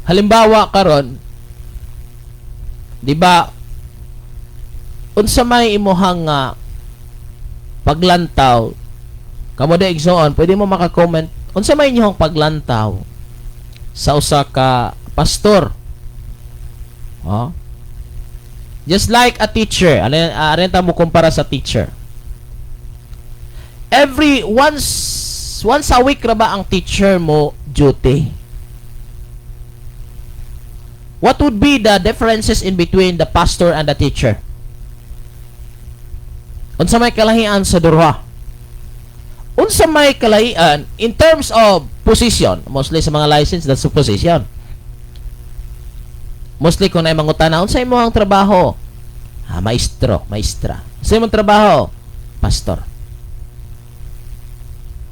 halimbawa karon, di ba, unsa may imuhang nga paglantaw kamo di, igsoon? Pwede mo maka-comment unsa may inyong paglantaw sa usa ka pastor. Oh, just like a teacher, ano ano ta mo kumpara sa teacher? Every once once a week ra ba ang teacher mo duty? What would be the differences in between the pastor and the teacher? Unsa may kalahian sa duha? Unsa may kalahian in terms of position? Mostly sa mga license, that's the position. Mostly kung naay mangutana, "Unsa imong trabaho?" "Ah, maestro, maestra." "Unsa imong trabaho?" "Pastor."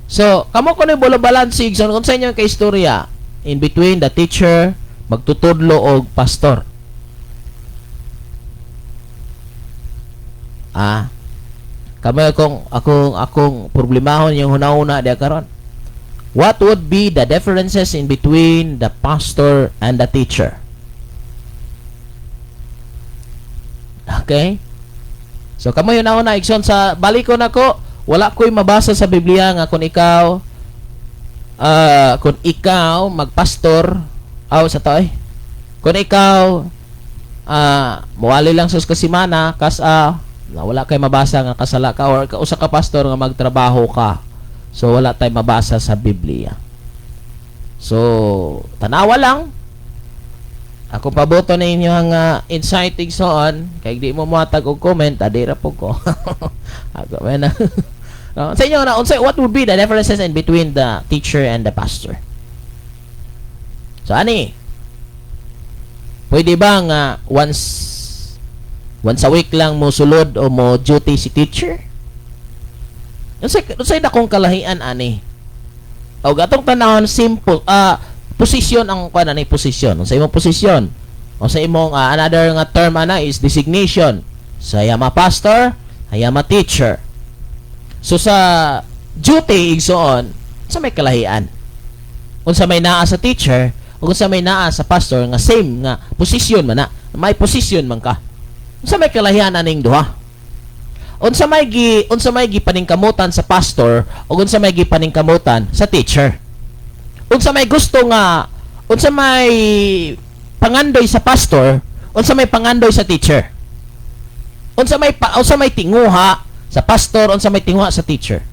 So, kamo kuno bola balancing so kung sa inyo kay istorya in between the teacher, magtutudlo og pastor. Ah, kami akong problemahon yung hunahuna diya karon. What would be the differences in between the pastor and the teacher? Okay? So kamo yun na igsoon sa balikon ako, wala ko'y mabasa sa Biblia nga kung ikaw magpastor aw sa to eh. Kung ikaw muwali lang sa kasimana kas Na wala kay mabasa nga kasala ka or usa ka pastor nga magtrabaho ka. So wala tay mabasa sa Biblia. So tanawa lang. Ako paboto na inyo ang insight igsoon kay di mo mohatag og comment, adi ra po ko. Ako man na. No, sa inyo na unsay, what would be the differences in between the teacher and the pastor? So ani, pwede ba nga once once a week lang mo sulod o mo duty si teacher? Unsay dakong kalahian ani? O atong tanawon, simple posisyon ang kuan ani, posisyon. Unsa imong posisyon? O sa imong another nga term ana is designation. So I am a pastor, I am a teacher. So sa duty, igsoon, sa may kalahian? Unsa may naa sa teacher ug unsa may naa sa pastor nga same nga posisyon man na, may posisyon man ka? Unsa may kalahian aning duha? Unsa may gipaningkamutan sa pastor ug unsa may gipaningkamutan sa teacher? Unsa may gusto nga, unsa may pangandoy sa pastor, unsa may pangandoy sa teacher? Unsa may tinguha sa pastor, unsa may tinguha sa teacher?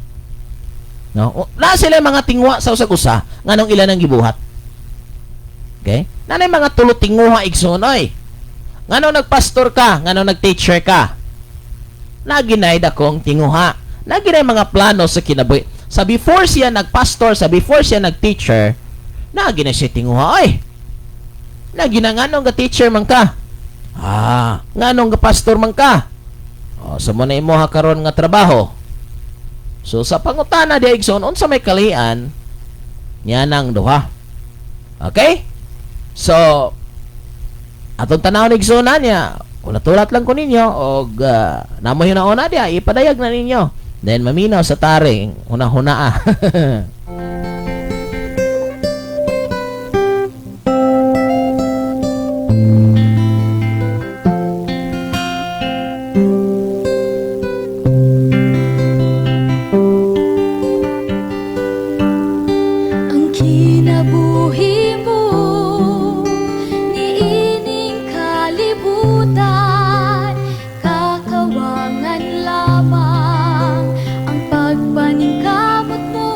No, na sila mga tinguha sa usag usa nganong ila nang gibuhat. Okay, nanay mga tulo tinguha, igsoon oy. Nganong nagpastor ka, nganong nagteacher ka, naginay dakong tinguha, naginay mga plano sa kinabuhi. Sa before siya nagpastor, sa before siya nagteacher, naginay siya tinguha oy. Nagina nganong ga teacher man ka, nganong ga pastor man ka. Oh, so mo na imo ha karon nga trabaho. So sa pangutana di, igsoon, unsa may kalian niya nang duha? Okay? So atong tanaw ni igsoon niya, ulat-ulat lang ko ninyo og namo huna-una diya, ipadayag na ninyo. Then maminaw sa taring huna-huna ah. Ang kinabuhi mo niining kalibutan, kakawangan lamang ang pagpaningkamot mo.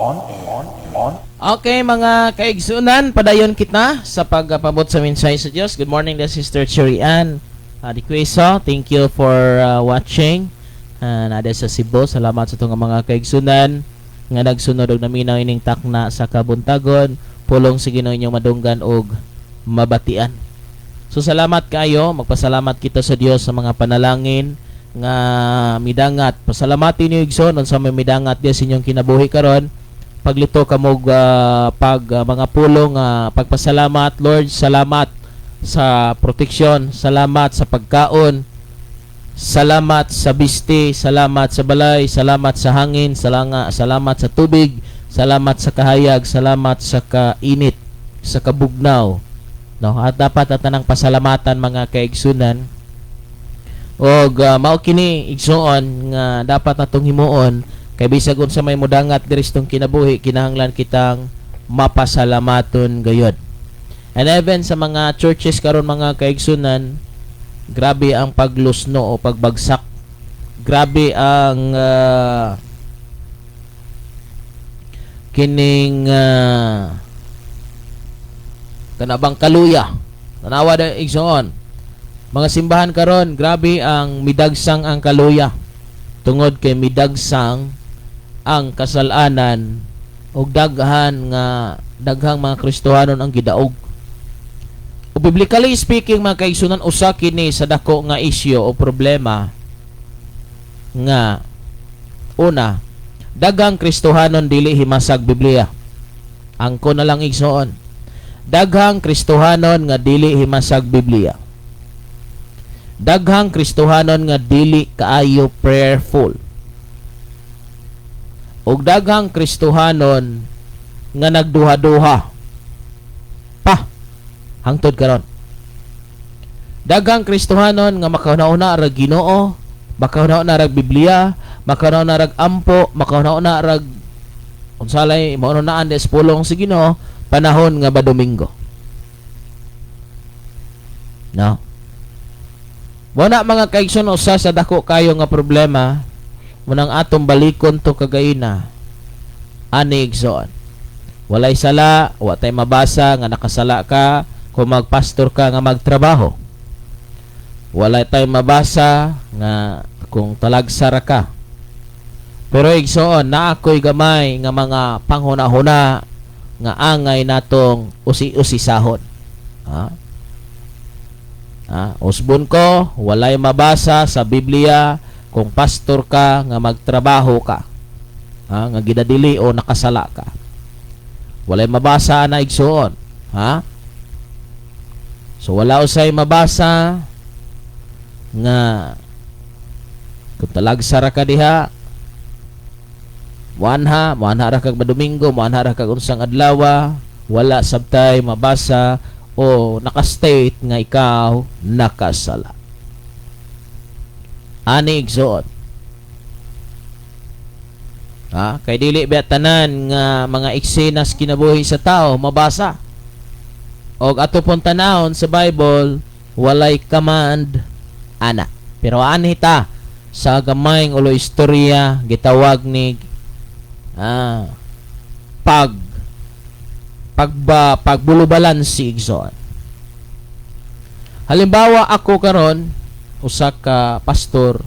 On air. On. Okay, mga kaigsunan, padayon kita sa pagpabot sa mensahe sa Dios. Good morning, dear Sister Cherry Ann Diqueso. Thank you for watching. Nada sa Cebu, salamat sa itong mga kaigsunan nga nagsunod og naminaw ining takna sa kabuntagon. Pulong sa Ginoo inyong madunggan og mabatian. So salamat kayo, magpasalamat kita sa Dios sa mga panalangin nga midangat. Pasalamatin niyo, igsoon, unsa may midangat diya sa inyong kinabuhi karon. Paglito kamog pag mga pulong pagpasalamat, "Lord, salamat sa proteksyon, salamat sa pagkaon, salamat sa bisti, salamat sa balay, salamat sa hangin, salamat sa tubig, salamat sa kahayag, salamat sa kainit, sa kabugnaw," no? At dapat at tanang pasalamatan, mga kaigsunan, og mao kini, igsuon, nga dapat natong himuon kay bisag unsa may mudangat diri sa tong kinabuhi, kinahanglan kitang mapasalamaton gayod. And even sa mga churches karon, mga kaigsunan, grabe ang paglusno o pagbagsak, grabe ang kining kanabang kaluya. Tanawa da, igsoon, mga simbahan karon, grabe ang midagsang ang kaluya tungod kay midagsang ang kasalanan ug daghan nga daghang mga Kristohanon ang gidaog. O biblically speaking, mga kaigsunan, usa kini sa dako nga isyu o problema nga una, daghang Kristohanon dili himasag Biblia. Angko na lang, igsoon. Daghang Kristohanon nga dili himasag Biblia. Daghang Kristohanon nga dili kaayo prayerful. Ug daghang Kristohanon nga nagduha-duha pa hangtod karon. Daghang Kristohanon nga makahuna-huna rag Ginoo, makahuna-huna rag Biblia, makahuna-huna rag ampo, makahuna-huna rag unsalay maununaan des pulong sa Ginoo panahon nga ba Domingo. No. Wala, mga kaigsoon, usa sa dako kayo nga problema munang atong balikon to kagaina ani, igsoon. Walay sala, wa tay mabasa nga nakasala ka kung magpastor ka nga magtrabaho. Walay tay mabasa nga kung talagsara ka. Pero igsoon, naa ako'y gamay nga mga panghuna-huna nga angay natong usi-usisahon. Ha? Ha? Usbon ko, walay mabasa sa Biblia kung pastor ka nga magtrabaho ka. Ha? Nga gidadili o nakasala ka. Walay mabasa na, igsoon. Ha? So wala usay mabasa nga kung talagsara ka diha, muanha, muanha ra kag Domingo, muanha ra kag unsang adlaw, wala sabtay mabasa o nakastate nga ikaw nakasala. Ani, igsoon. Ha? Kay dili ba tanan nga mga eksenas kinabuhi sa tao mabasa? Og ato pong tanawon sa Bible, walay command ana. Pero anhi ta sa gamayng ulo istorya gitawag ni pag pagba pagbulubalansi, igsoon. Halimbawa ako karon usa ka pastor,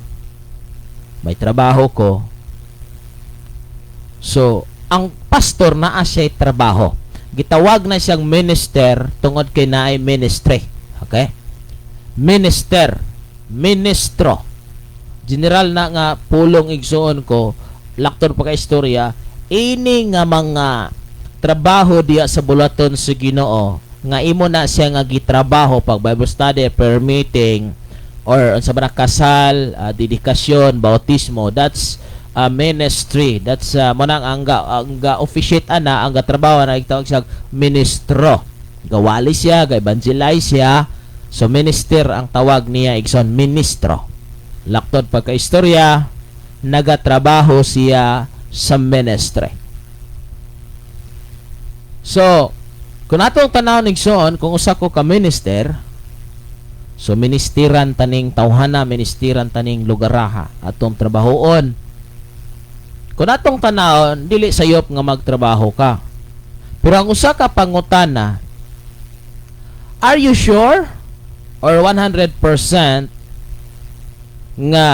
may trabaho ko. So, ang pastor naa siya trabaho. Gitawag na siyang minister tungod kay naay ministry. Okay? Minister, ministro. General na nga pulong, igsuon ko, lakton pa ka istorya, ini nga mga trabaho diya sa bulaton sa Ginoo nga imo na siya nga gitrabaho pag Bible study, prayer meeting, or unsa ba na kasal, dedikasyon, bautismo, that's a ministry. That's mo nang ang ga officiate ana, ang trabaho na gitawag siya ministro. Gawali siya, ga evangelize siya. So minister ang tawag niya, igsoon, ministro. Laktod pagka istorya, nagatrabaho siya sa ministry. So, kung atong tanawon, igsoon, kung usa ko ka minister, so ministiran taning tawhana, ministiran taning lugaraha, atong trabahoon. Kung atong tanawon, dili sayop nga magtrabaho ka. Pero ang usa ka pangutana, are you sure or 100% nga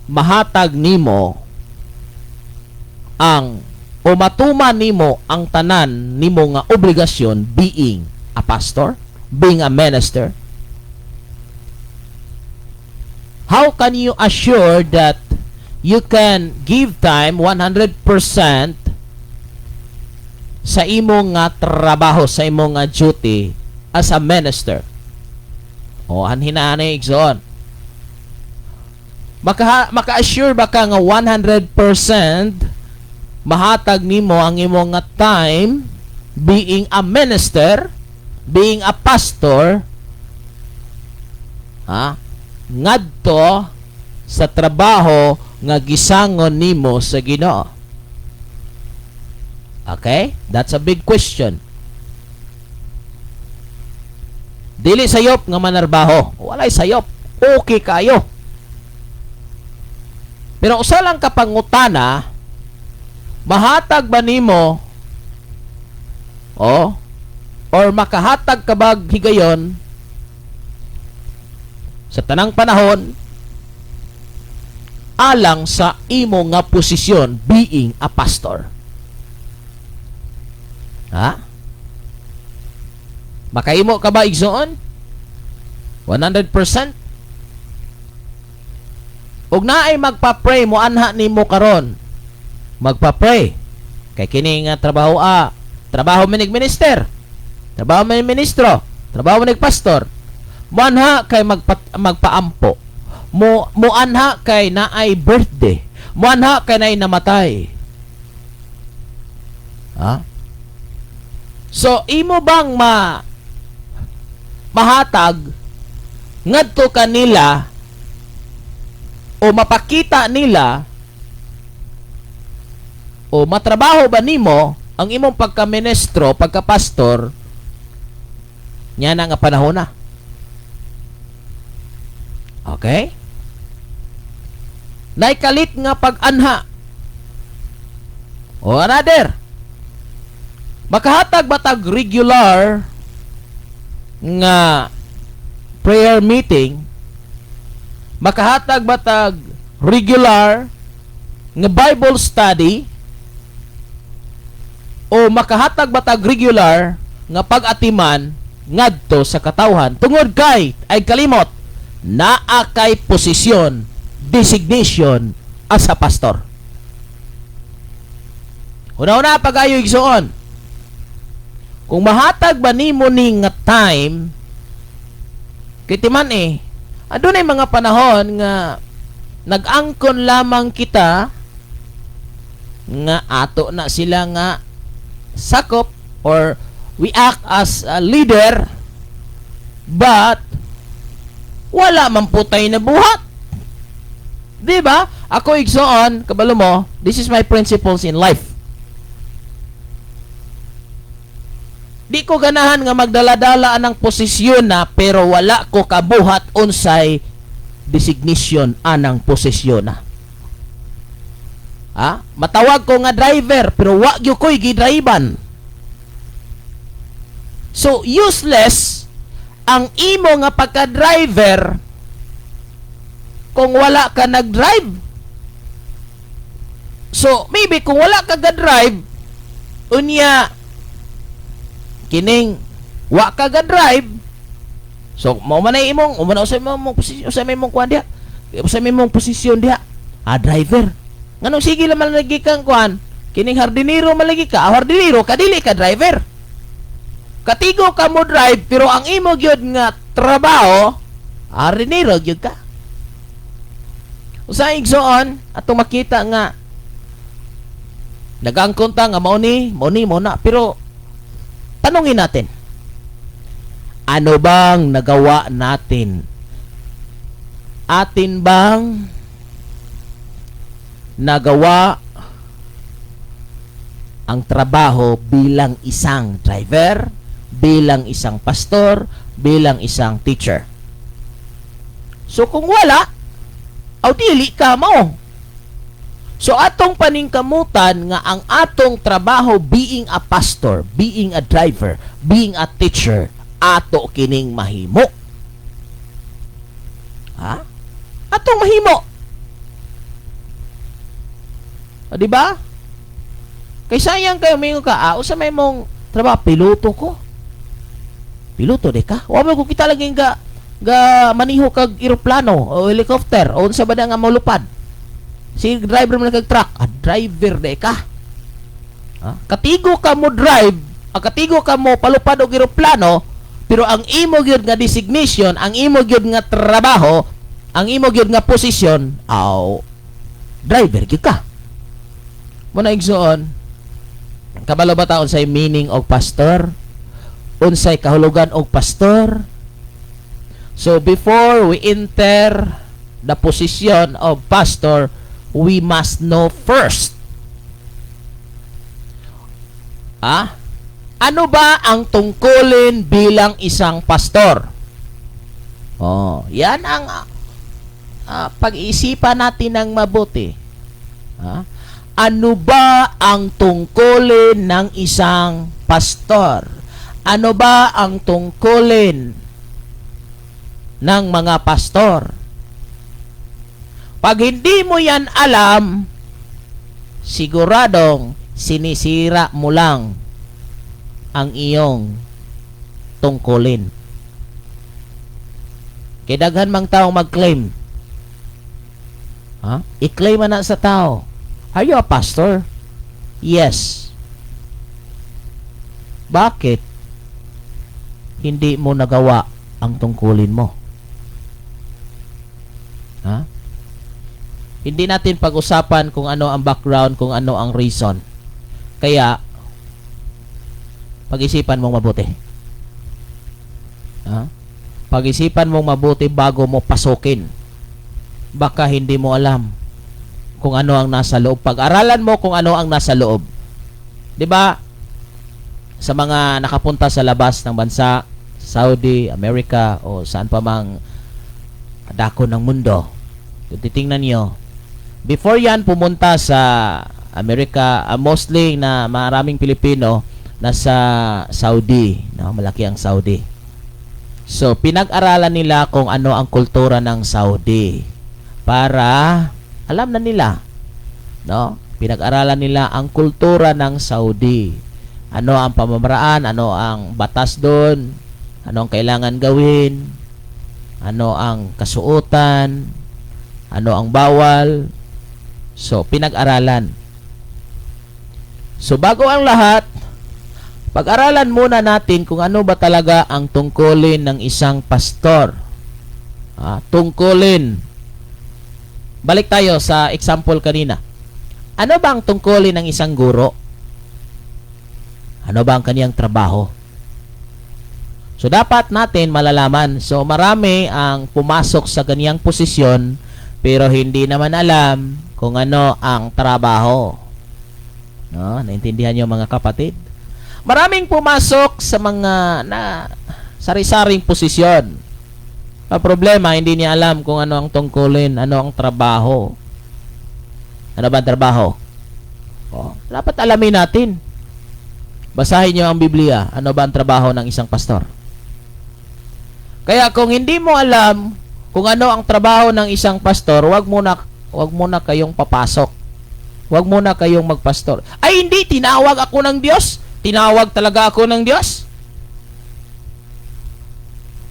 mahatag nimo ang o matuman nimo ang tanan nimo nga obligasyon being a pastor, being a minister? How can you assure that you can give time 100% sa imo nga trabaho, sa imo nga duty as a minister? O anhin na, igsoon. Maka-assure ba ka nga 100% mahatag nimo ang imo nga time being a minister, being a pastor, ha? Ngadto sa trabaho nga gisangon nimo sa Ginoo. Okay? That's a big question. Dili sayop nga manarbaho. Walay sayop. Okay kayo. Pero usa lang ka pangutana, mahatag ba nimo o or makahatag ka bag higayon sa tanang panahon alang sa imo nga posisyon being a pastor? Ha? Makaimo ka ba, igsoon? 100%? Ug naay magpa-pray mo anha nimo karon. Magpa-pray. Kay kini nga trabaho a, trabaho minig minister. Trabaho minig ministro, trabaho minig pastor. Moanha kay magpaampo. Mo moanha kay naay birthday. Moanha kay naay namatay. Ha? So imo bang mahatag ngadto kanila o mapakita nila o matrabaho ba nimo ang imong pagka-ministro, pagka-pastor nya na nga panahon na? Okay? Naikalit nga pag-anha. O another. Makahatag ba tag regular nga prayer meeting? Makahatag ba tag regular nga Bible study? O makahatag ba tag regular nga pag-atiman ngadto sa katawhan tungod kay ay kalimot naa kay posisyon, designation as a pastor? Una-una pagayo, igsoon, kung mahatag ba nimo ni nga time, kay timan eh, adunay mga panahon nga nag-angkon lamang kita nga ato na sila nga sakop or we act as a leader, but wala man po tayo na buhat. Di ba? Ako, igsoon, kabalo mo, this is my principles in life. Di ko ganahan nga magdala-dala anang posisyon na pero wala ko kabuhat unsay designation anang posisyon na. Ha? Matawag ko nga driver pero wa gyud ko'y gidriban. So useless ang imo nga pagka-driver kung wala ka nag-drive. So maybe kung wala ka ga-drive, unya kining wa ka ga-drive, so mao man ay imong umana usay mo mong posisyon, usay may mong kuan diha, usay may mong posisyon diha, ah, driver. Nganong sige lang man lagi kang kuan, kining hardinero man lagi ka, ah, hardinero ka, dili ka driver. Katigo ka mo drive pero ang imo gyud nga trabaho, hardinero gyud ka. Usa, igsoon, atong makita nga nagangkon ta nga mao ni, mao ni, mao na, pero tanungin natin, ano bang nagawa natin? Atin bang nagawa ang trabaho bilang isang driver, bilang isang pastor, bilang isang teacher? So kung wala, aw dili ka mao. So atong paningkamutan nga ang atong trabaho being a pastor, being a driver, being a teacher, ato kining mahimo. Ha? Atong mahimo. O, di ba? Kay sayang kayo mingon ka, ah, usa may mong trabaho, piloto ko. Piloto de ka? Wa mo ko kita lagi ga maniho kag eroplano o helicopter o unsa ba na nga molupad. Si driver mo kag truck, ah, driver de ka. Ha? Katigo ka mo drive, ah, katigo ka mo palupad og eroplano, pero ang imo gyud nga designation, ang imo gyud nga trabaho, ang imo gyud nga posisyon, aw, driver gyud ka. Mao na, igsoon, kabalo ba ta unsay meaning og pastor? Unsay kahulugan og pastor? So before we enter the position of pastor, we must know first. Ah? Ano ba ang tungkulin bilang isang pastor? Oh, yan ang pag-iisipan natin ng mabuti. Ah? Ano ba ang tungkulin ng isang pastor? Ano ba ang tungkulin ng mga pastor? Pag hindi mo yan alam, siguradong sinisira mo lang ang iyong tungkulin. Kay daghan mang taong mag-claim. Ha? I-claim na sa tao. "Are you a pastor?" "Yes." "Bakit hindi mo nagawa ang tungkulin mo?" Ha? Hindi natin pag-usapan kung ano ang background, kung ano ang reason. Kaya, pag-isipan mong mabuti. Ha? Pag-isipan mong mabuti bago mo pasukin. Baka hindi mo alam kung ano ang nasa loob. Pag-aralan mo kung ano ang nasa loob. 'Di ba? Sa mga nakapunta sa labas ng bansa, Saudi, Amerika o saan pa mang dako ng mundo, kung titingnan niyo, before yan pumunta sa Amerika, mostly na maraming Pilipino nasa Saudi, no? Malaki ang Saudi. So, pinag-aralan nila kung ano ang kultura ng Saudi para alam na nila, no? Pinag-aralan nila ang kultura ng Saudi. Ano ang pamamaraan, ano ang batas doon, ano ang kailangan gawin, ano ang kasuotan, ano ang bawal. So, pinag-aralan. So, bago ang lahat, pag-aralan muna natin kung ano ba talaga ang tungkulin ng isang pastor. Ah, tungkulin. Balik tayo sa example kanina. Ano ba ang tungkulin ng isang guro? Ano ba ang kaniyang trabaho? So dapat natin malalaman. So marami ang pumasok sa ganiyang posisyon pero hindi naman alam kung ano ang trabaho. No, naintindihan niyo, mga kapatid? Maraming pumasok sa mga na sari-saring posisyon. Ang problema, hindi niya alam kung ano ang tungkulin, ano ang trabaho. Ano ba ang trabaho? Oh, dapat alamin natin. Basahin niyo ang Biblia. Ano ba ang trabaho ng isang pastor? Kaya kung hindi mo alam kung ano ang trabaho ng isang pastor, wag muna kayong papasok. Wag muna kayong magpastor. "Ay hindi, tinawag ako ng Diyos. Tinawag talaga ako ng Diyos."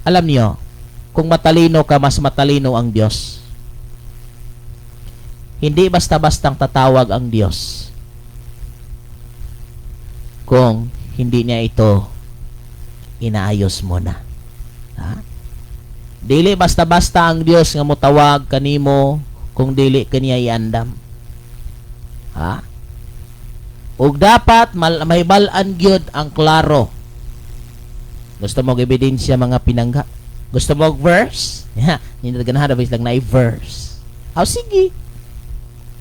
Alam niyo, kung matalino ka, mas matalino ang Diyos. Hindi basta-bastang tatawag ang Diyos kung hindi niya ito inaayos mo na. Ha? Dili basta-basta ang Diyos nga motawag kanimo kung dili kaniya iandam. Ha? Ug dapat mahibal-an gyud ang klaro. Gusto mo og ebidensya, mga pinangga? Gusto mo og verse? Ya, hindi ganahan ba lang na verse. Aw, sige.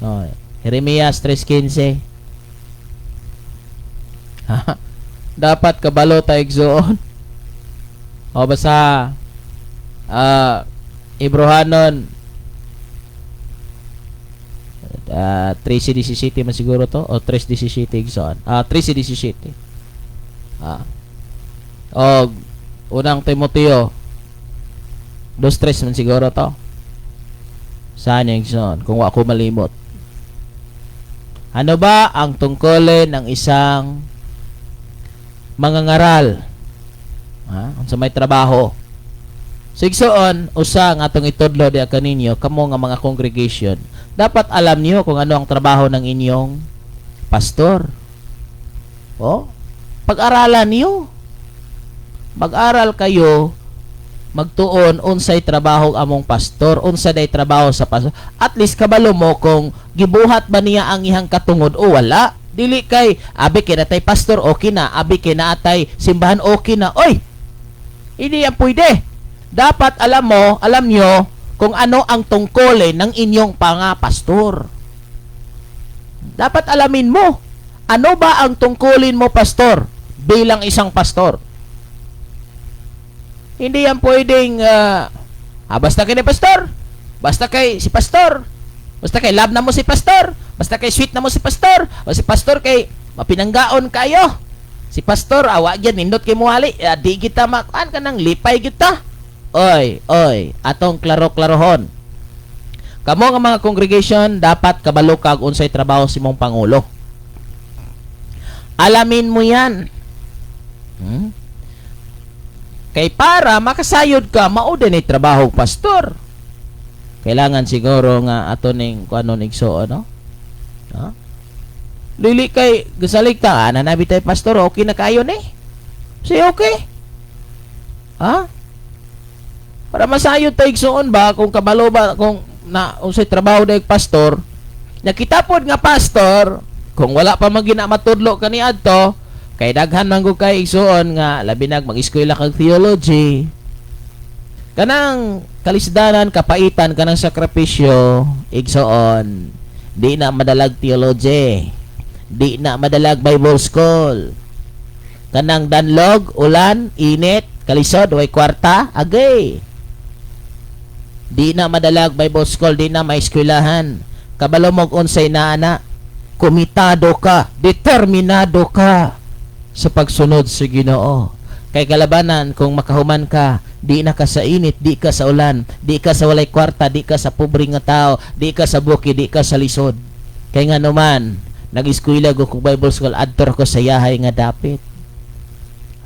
Oh, Jeremias 3:15. Ha? Dapat kabalo ta, igsoon. O basta Ebrohanon. 13:17 man siguro to o 3:17, igsoon. 13:17. Og Unang Timoteo 2:3 man siguro to. Saan, igsoon, kung wa ko malimot. Ano ba ang tungkulin ng isang mangangaral? Ha? Unsa may trabaho? So igsoon, usa nga atong itudlo diha kaninyo, kamo nga mga congregation, dapat alam niyo kung ano ang trabaho ng inyong pastor. Oh, pag-aralan niyo. Mag-aral kayo, magtuon unsay trabaho among pastor, unsa day trabaho sa pastor. At least kabalo mo kung gibuhat ba niya ang iyang katungod o wala. Dili kay abi kay natay pastor, okay na, abi kay naatay simbahan, okay na. Oy, hindi yan pwede. Dapat alam mo, alam nyo kung ano ang tungkulin ng inyong panga pastor. Dapat alamin mo, ano ba ang tungkulin mo, pastor, bilang isang pastor? Hindi yan pwedeng, basta kay ni pastor, basta kay si pastor, basta kay love na mo si pastor, basta kay sweet na mo si pastor, o si pastor kay mapinanggaon kayo. Si pastor, awa gyud nindot kay muhali, di kita makuan ka nang lipay kita. Oy, oy, atong klaro-klarohon. Kamo nga mga congregation, dapat kabalo kag unsay trabaho sa imong pangulo. Alamin mo 'yan. Kay para makasayod ka, mao din ay trabaho pastor. Kailangan siguro nga ato ning kuano igsuon, no? Ha? Dili kay gasalig ta, nanabi tayo pastor, okay na kayo ni. Say okay. Ha? Para masayod tayo igsuon ba kung kabalo ba kung na unsay trabaho day pastor, nakita pod nga pastor kung wala pa man gina matudlo kaniadto, kay daghan man gud kay igsuon nga labi nag mag-eskwela kag theology, kanang kalisdanan, kapaitan, kanang sakripisyo, igsoon, di na madalag theology, di na madalag Bible school, kanang danlog, ulan, init, kalisod, way kwarta, agay, di na madalag Bible school, di na maeskwelahan. Kabalo mo unsay naana, komitado ka, determinado ka sa pagsunod sa Ginoo. Kay kalabanan kung makahuman ka, di na ka sa init, di ka sa ulan, di ka sa walay kwarta, di ka sa pobre nga tao, di ka sa bukid, di ka sa lisod. Kay nga naman, nag-eskwela ko kung Bible school, adto ko sa yahay nga dapit.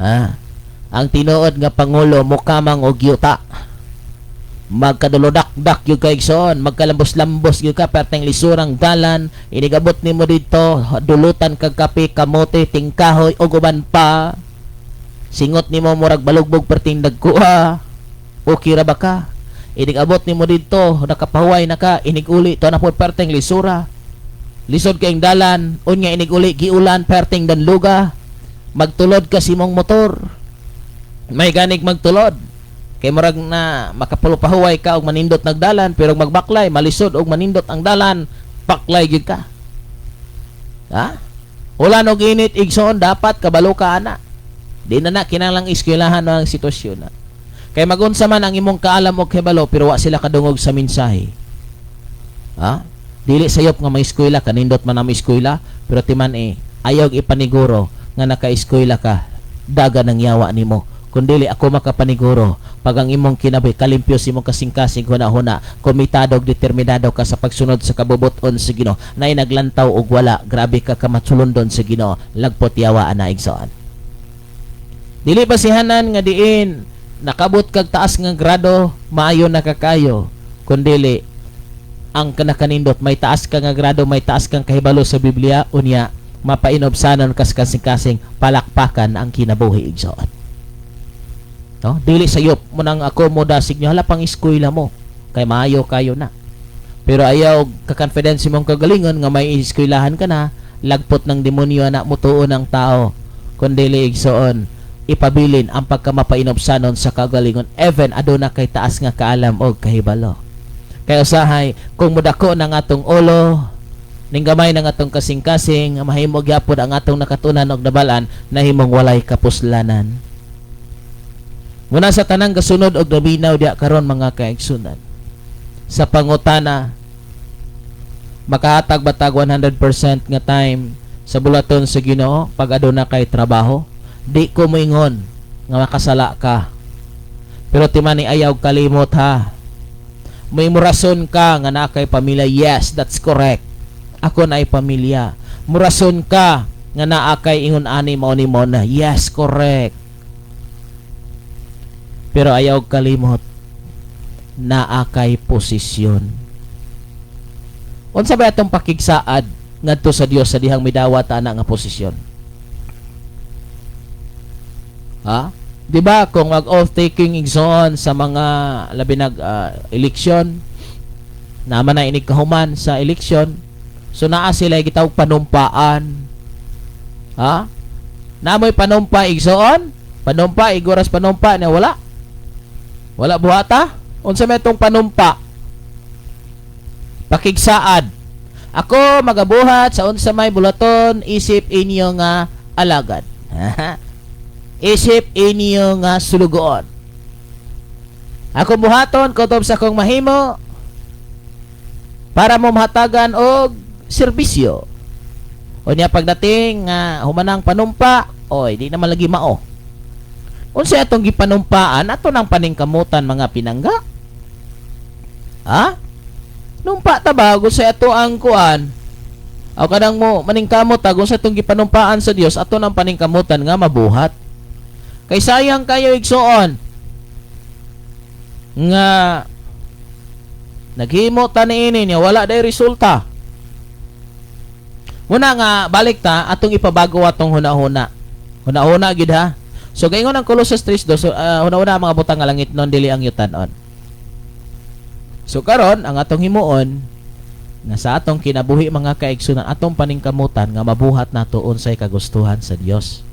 Ha? Ang tinuod nga pangulo mukamang og yuta. Magkadulodak-dak gyud ka, igsoon, magkalambos-lambos gyud ka, perteng lisurang dalan, inigabot nimo dito, dulutan kag kape, kamote, tingkahoy ug uban pa. Singot nimo murag balugbog perting dagkuha. Okay ra ba ka? Inigabot nimo dito, nakapahuway na ka, inig-uli to na pod perting lisura. Lisod kayong dalan, unya inig-uli giulan perting danluga. Magtulod ka sa imong motor. May ganig magtulod. Kay murag na makapahuway ka og manindot nagdalan, pero magbaklay malisod og manindot ang dalan, baklay gyud ka. Ha? Ulan og init, igsoon, dapat kabalo ka ana. Di na na kinahanglang eskwelahan ang sitwasyon na. Kay magunsa man ang imong kaalam og kahibalo, pero wa sila kadungog sa mensahe. Ha? Dili sayop nga may eskwela, kanindot man ang eskwela, pero timan eh, ayaw ipaniguro nga naka-eskwela ka, daga ng yawa nimo. Kundili ako makapaniguro, pag ang imong kinabuhi kalimpyo sa imong kasing-kasing huna-huna, komitado ug determinado ka sa pagsunod sa kabubuton sa Ginoo, nay naglantaw og wala, grabe ka kamatsulondon sa Ginoo, lagpot yawa ana, igsoon. Dili basihanan nga diin nakabot kag taas nga grado, maayo na kakayo, kundili ang kanakanindot may taas ka nga grado, may taas kang kahibalo sa Biblia, unya mapainobsanon kas kasing-kasing, palakpakan ang kinabuhi, igsoon. No? Dili sayop mo nang ako mo dasig nyo, hala pang eskwela mo kay maayo kayo na. Pero ayaw ka-confidence mong kagalingon nga may eskwelahan ka na, lagpot ng demonyo na mutuon ng tao. Kundili, igsoon, ipabilin ang pagkamapainobsanon sa kagalingon even aduna kay taas nga kaalam og kahibalo. Kay usahay kung mudako ng atong ulo, ning gamay ng atong kasing-kasing, mahimo gyapon ang atong nakatunan og nabalan nahimong walay kapuslanan. Muna sa tanang gasunod og naminaw diya karon, mga kaigsunan. Sa pangutana, Makahatag ba tag 100% nga time sa bulaton sa Ginoo pag aduna kay trabaho? Di ko moingon nga makasala ka. Pero timani, ayaw kalimot ha. May murason ka nga naa kay pamilya. Yes, that's correct. Ako naay pamilya. Murason ka nga naa kay ingon ani, mao ni mo na. Yes, correct. Pero ayaw kalimot, naa kay posisyon. Unsa ba atong pakigsaad ngadto sa Dios sa dihang midawat ana nga posisyon? Ha? 'Di ba kung mag oath taking, igsoon, sa mga labi nag election naman na inig kahuman sa election, so naa sila gitawag panumpaan. Ha? Namoy panumpa, igsoon? Panumpa, iguras panumpa na wala. Wala buhata? Unsa may itong panumpa? Pakigsaad. Ako magabuhat sa unsa may bulaton isip inyo nga alagad. Isip inyo nga sulugoon. Ako buhaton kutob sa akong mahimo para mo mahatagan og serbisyo. O niya pagdating nga humanang panumpa, oy, di naman lagi mao. Unsa atong gipanumpaan, ato nang paningkamutan, mga pinangga? Ha? Numpa ta ba sa ato ang kuan? O kanang mo maningkamot ta sa atong gipanumpaan sa Dios, ato nang paningkamutan nga mabuhat. Kay sayang kayo, igsoon, nga naghimo ta niini niya wala day resulta. Muna nga balik ta atong ipabago atong hunahuna. Hunahuna gid ha. So gaingon ang Colossus 3:2, so, hunahuna ang mga butang nga langit non, dili ang yutan-on. So karon ang atong himuon nga sa atong kinabuhi, mga kaigsunan, atong paningkamutan nga mabuhat nato unsay kagustuhan sa Dios.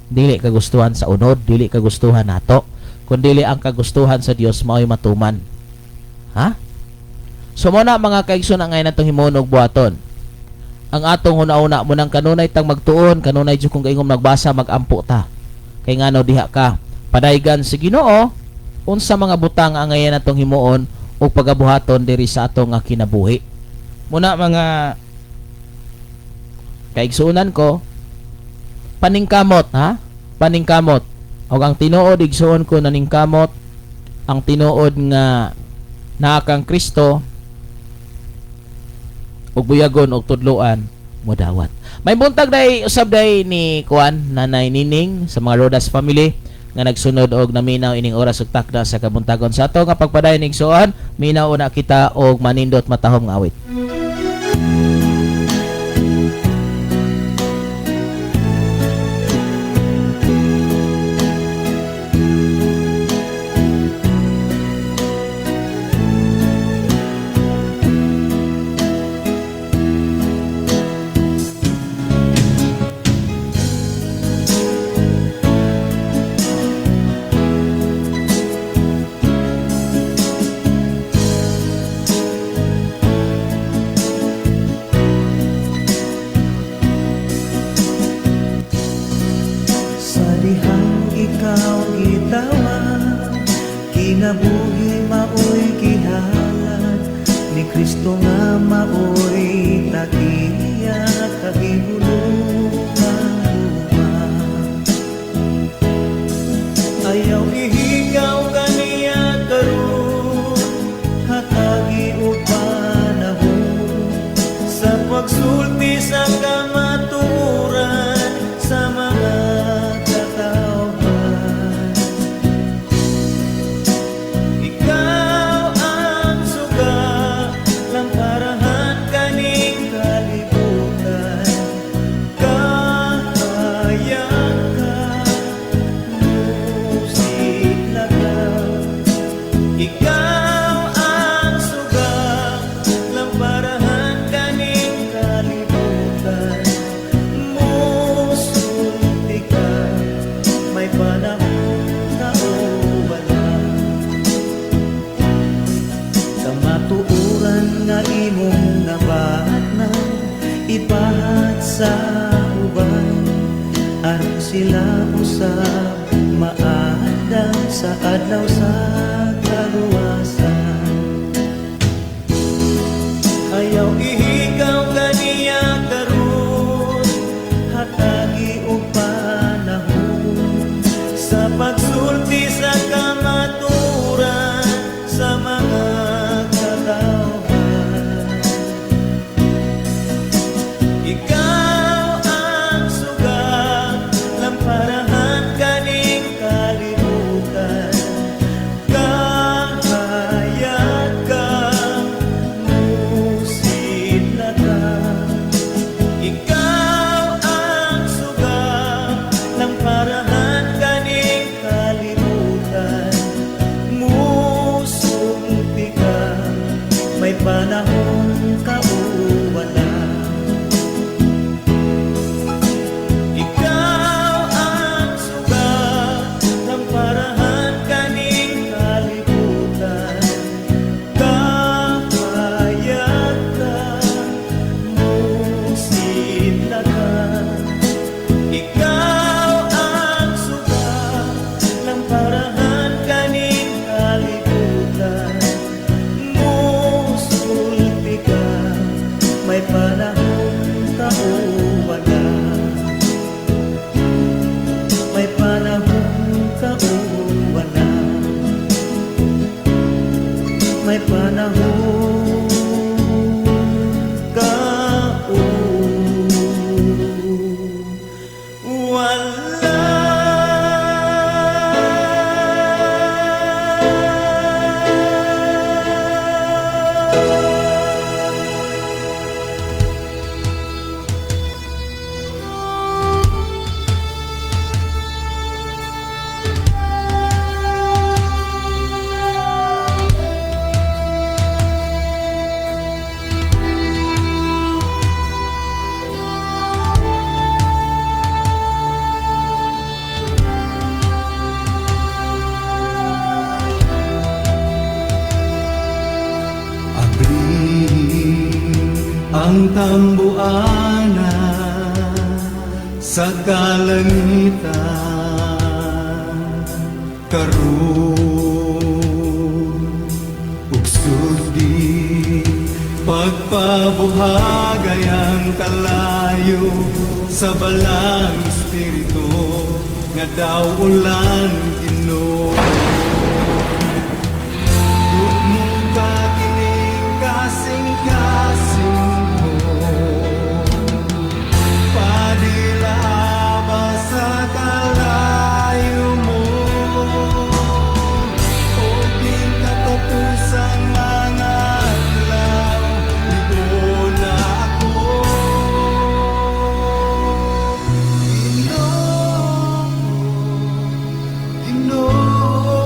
Dili kagustuhan sa unod, dili kagustuhan nato, kun dili ang kagustuhan sa Dios mao'y matuman. Ha? So mo na, mga kaigsunan, ngayon atong himuon og buhaton. Ang atong huna-huna mo nang kanunay tang magtuon, kanunay jud kung gaingom nagbasa, magampo ta. Kay ngano diha ka padaygan sa Ginoo unsa mga butang ang ngayon atong himuon o pagabuhaton diri sa atong nga kinabuhi. Muna, mga kaigsuonan ko, paningkamot ha, paningkamot. Og ang tinuod, igsuon ko, naningkamot ang tinuod nga naa kang Kristo ug buyagon og tudloan modawat. May buntag day usab day ni kuan Nanay Nining sa mga Rodas family nga nagsunod og naminaw ining oras ug takda sa kabuntagon sa ato nga pagpadayon, igsoon. Minaw una kita og manindot matahom nga awit. Sa dihang ikaw gitawag, kinabuhi maoy gihalad ni Kristo nga maoy tag-iya kahibulungan uban. Ayaw ihigaw kaniya karon, hatagi og panahon sa pagsulti sa kamatuoran sa mga katawhan. Ikaw ang suga, lamparahan kaning kalibutan. Kahayag ka, musidla ka. Ikaw ang suga, lamparahan kaning kalibutan. Musulti ka, may panahon ka o wala. Kamatuoran nga imong nabatnan, ipahat sa uban aron sila usab maandam sa adlaw sa kaluwasan. Ayaw ihigaw. Ang tambuanan sa kalangitan karon ug sugdi pagpabuhagay ang kalayo sa Balaang Espiritu nga daw ulan, Ginoo. Ka kining kasing-kasing ko, padila ba sa kalayo mo o katapusang mga adlaw, ligo na ako. Ginoo, Ginoo.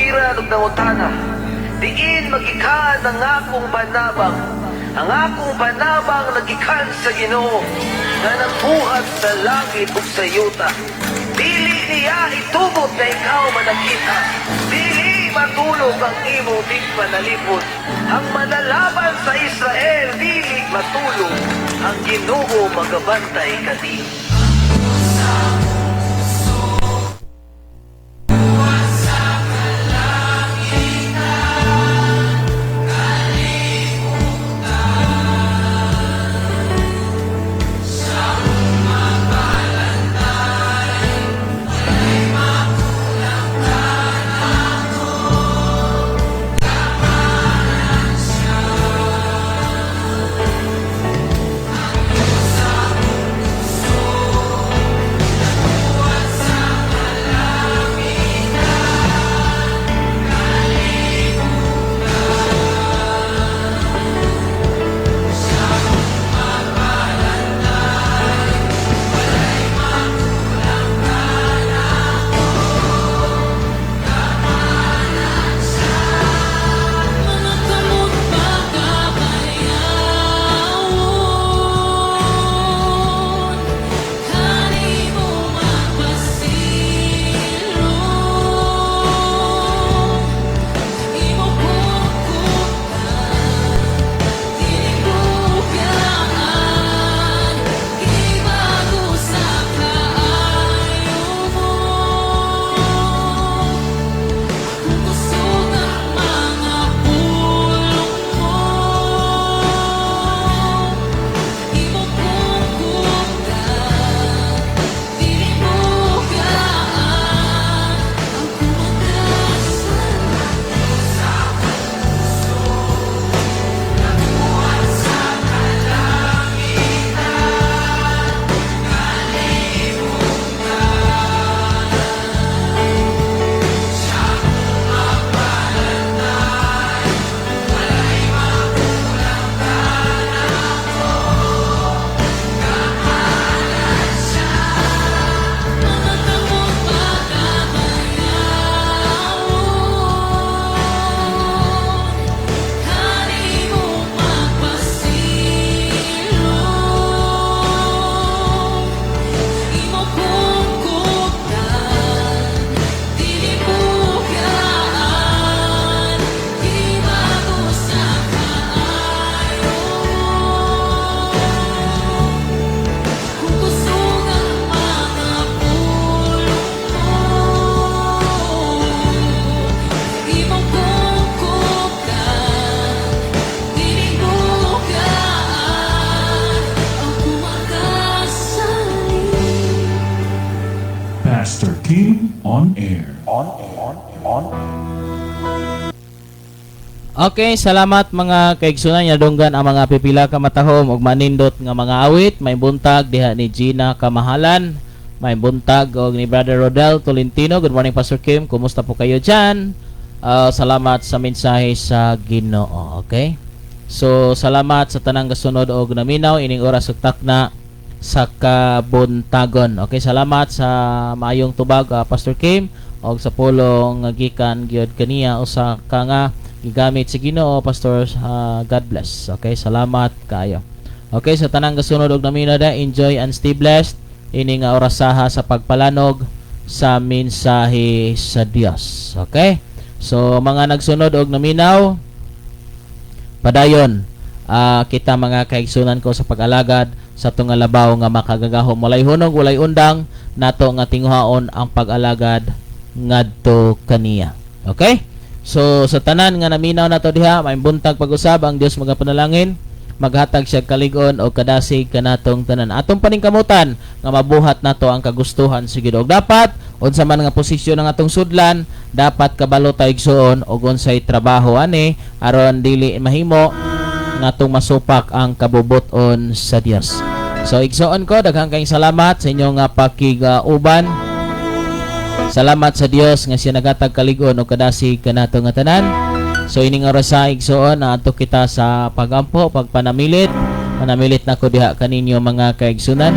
Sugiran ug nangutana, "Diin magikan ang akong panabang?" Ang akong panabang nagikan sa Ginoo nga nagbuhat sa langit ug sa yuta. Dili niya itugot na ikaw manakita. Dili matulog ang imong tigpanalipod. Ang manalaban sa Israel dili matulog. Ang Ginoo magabantay kaniyo. Mga kamot pagkabayaon, Kanimo magpasilong, Imo kukuptan, Dili bugyaan, Ibago sa kaayo mo. Kung kusog ang mga pulong mo, Imo kong kuptan, dili bugyaan, Ang kumakasan. Mga kamot pagkabayaon, Kanimo magpasilong, Imo kong kuptan, dili bugyaan, Ibago sa kaayo mo. Kung kusog ang mga pulong mo, Imo kong kuptan, dili bugyaan, Ang kumakasali. Pastor Kim on air. Okay, salamat mga kaigsunan. Yadunggan ang mga pipila ka matahom og manindot nga mga awit. May buntag diha ni Gina Kamahalan. May buntag og ni Brother Rodel Tolentino. Good morning, Pastor Kim. Kumusta po kayo dyan? Salamat sa mensahe sa Ginoo. Okay? So, salamat sa tanang gasunod og naminaw ining oras ug takna sa kabuntagon. Okay, salamat sa maayong tubag, Pastor Kim, og sa pulong nga gikan gyud kaniya usa ka nga gigamit sa Ginoo, Pastor. God bless. Okay, salamat kaayo. Okay, sa tanang gasunod og naminaw da, enjoy and stay blessed ini nga orasaha sa pagpalanog sa mensahe sa Dios. Okay? So mga nagsunod og naminaw, padayon kita mga kaigsunan ko sa pag-alagad sa atong nga labaw nga makagagahom, walay hunog, walay undang, nato nga tinguhaon ang pag-alagad ngadto kaniya. Okay, so sa tanan nga naminaw nato diha, may buntag pag-usab. Ang Dios magapanalangin maghatag siya kalig-on o kadasig kanatong tanan. Atong paningkamutan nga mabuhat nato ang kagustuhan sa Ginoo. Dapat unsa man nga posisyon ang atong sudlan, dapat kabalo ta, igsuon, og unsay trabaho ani aron dili mahimo nga atong masupak ang kabubut-on sa Dios. So igsuon ko, daghang kayong salamat sa inyong pakig-uban. Salamat sa Dios nga siya nagatag kalig-on o kadasig kanato nga tanan. So ining oras sa igsuon, adto kita sa pagampo, pagpanamilit. Panamilit nako diha kaninyo, mga kaigsunan.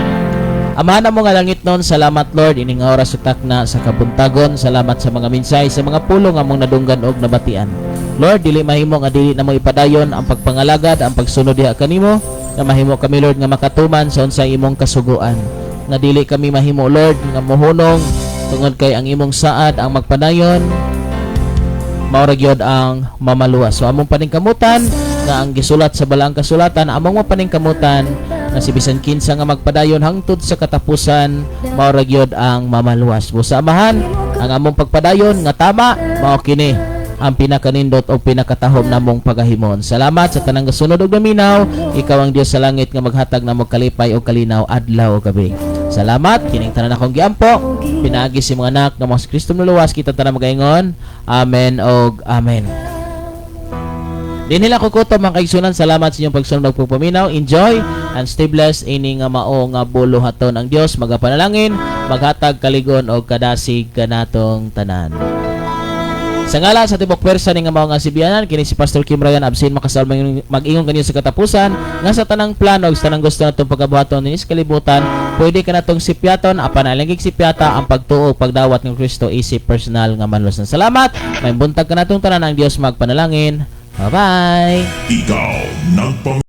Amahan mo nga langit nun, salamat, Lord, ining oras sa takna sa kabuntagon, salamat sa mga mensahe, sa mga pulong among nadunggan og nabatian. Lord, dili mahimo nga dili namo ipadayon ang pagpangalagad, ang pagsunod diha kanimo, nga mahimo kami, Lord, nga makatuman sa unsay imong kasuguan. Nga dili kami mahimo, Lord, nga mohunong tungod kay ang imong saad ang magpadayon, mao ra gyud ang mamaluwas. So among paningkamutan nga ang gisulat sa balaang kasulatan, among mapaningkamutan nga si bisan kinsa nga magpadayon hangtod sa katapusan, mao ra gyud ang mamaluwas. Busa, Amahan, ang among pagpadayon nga tama mao kini ang pinakanindot o pinakatahom namong pagahimon. Salamat sa tanang gasunod og naminaw. Ikaw ang Dios sa langit nga maghatag namo kalipay o kalinaw adlaw o gabi. Salamat kining tanan akong giampo pinaagi sa mga anak nga mga Kristo nuluwas, kita tanan magaingon amen og amen. Dinhi lang ko kutob, mga kaigsunan. Salamat sa inyong pagsunod ug pagpaminaw. Enjoy and stay blessed ini nga mao nga buluhaton ang Dios magapanalangin, maghatag kaligon og kadasig kanatong tanan. Sa ngalan sa tibok pwersa ni nga mao nga sibianan, kini si Pastor Kim Ryan, absin makasal mag-ingon kanyo sa katapusan nga sa tanang plano ug sa tanang gusto natong pagabuhaton dinhi sa kalibutan, pwede ka natong sipyaton, apan alingig sipyata ang pagtuo, pagdawat ng Kristo isip personal nga manluwasan. Salamat. May buntag kanatong tanan, ang Dios magpanalangin. Bye-bye. Ikaw nagpam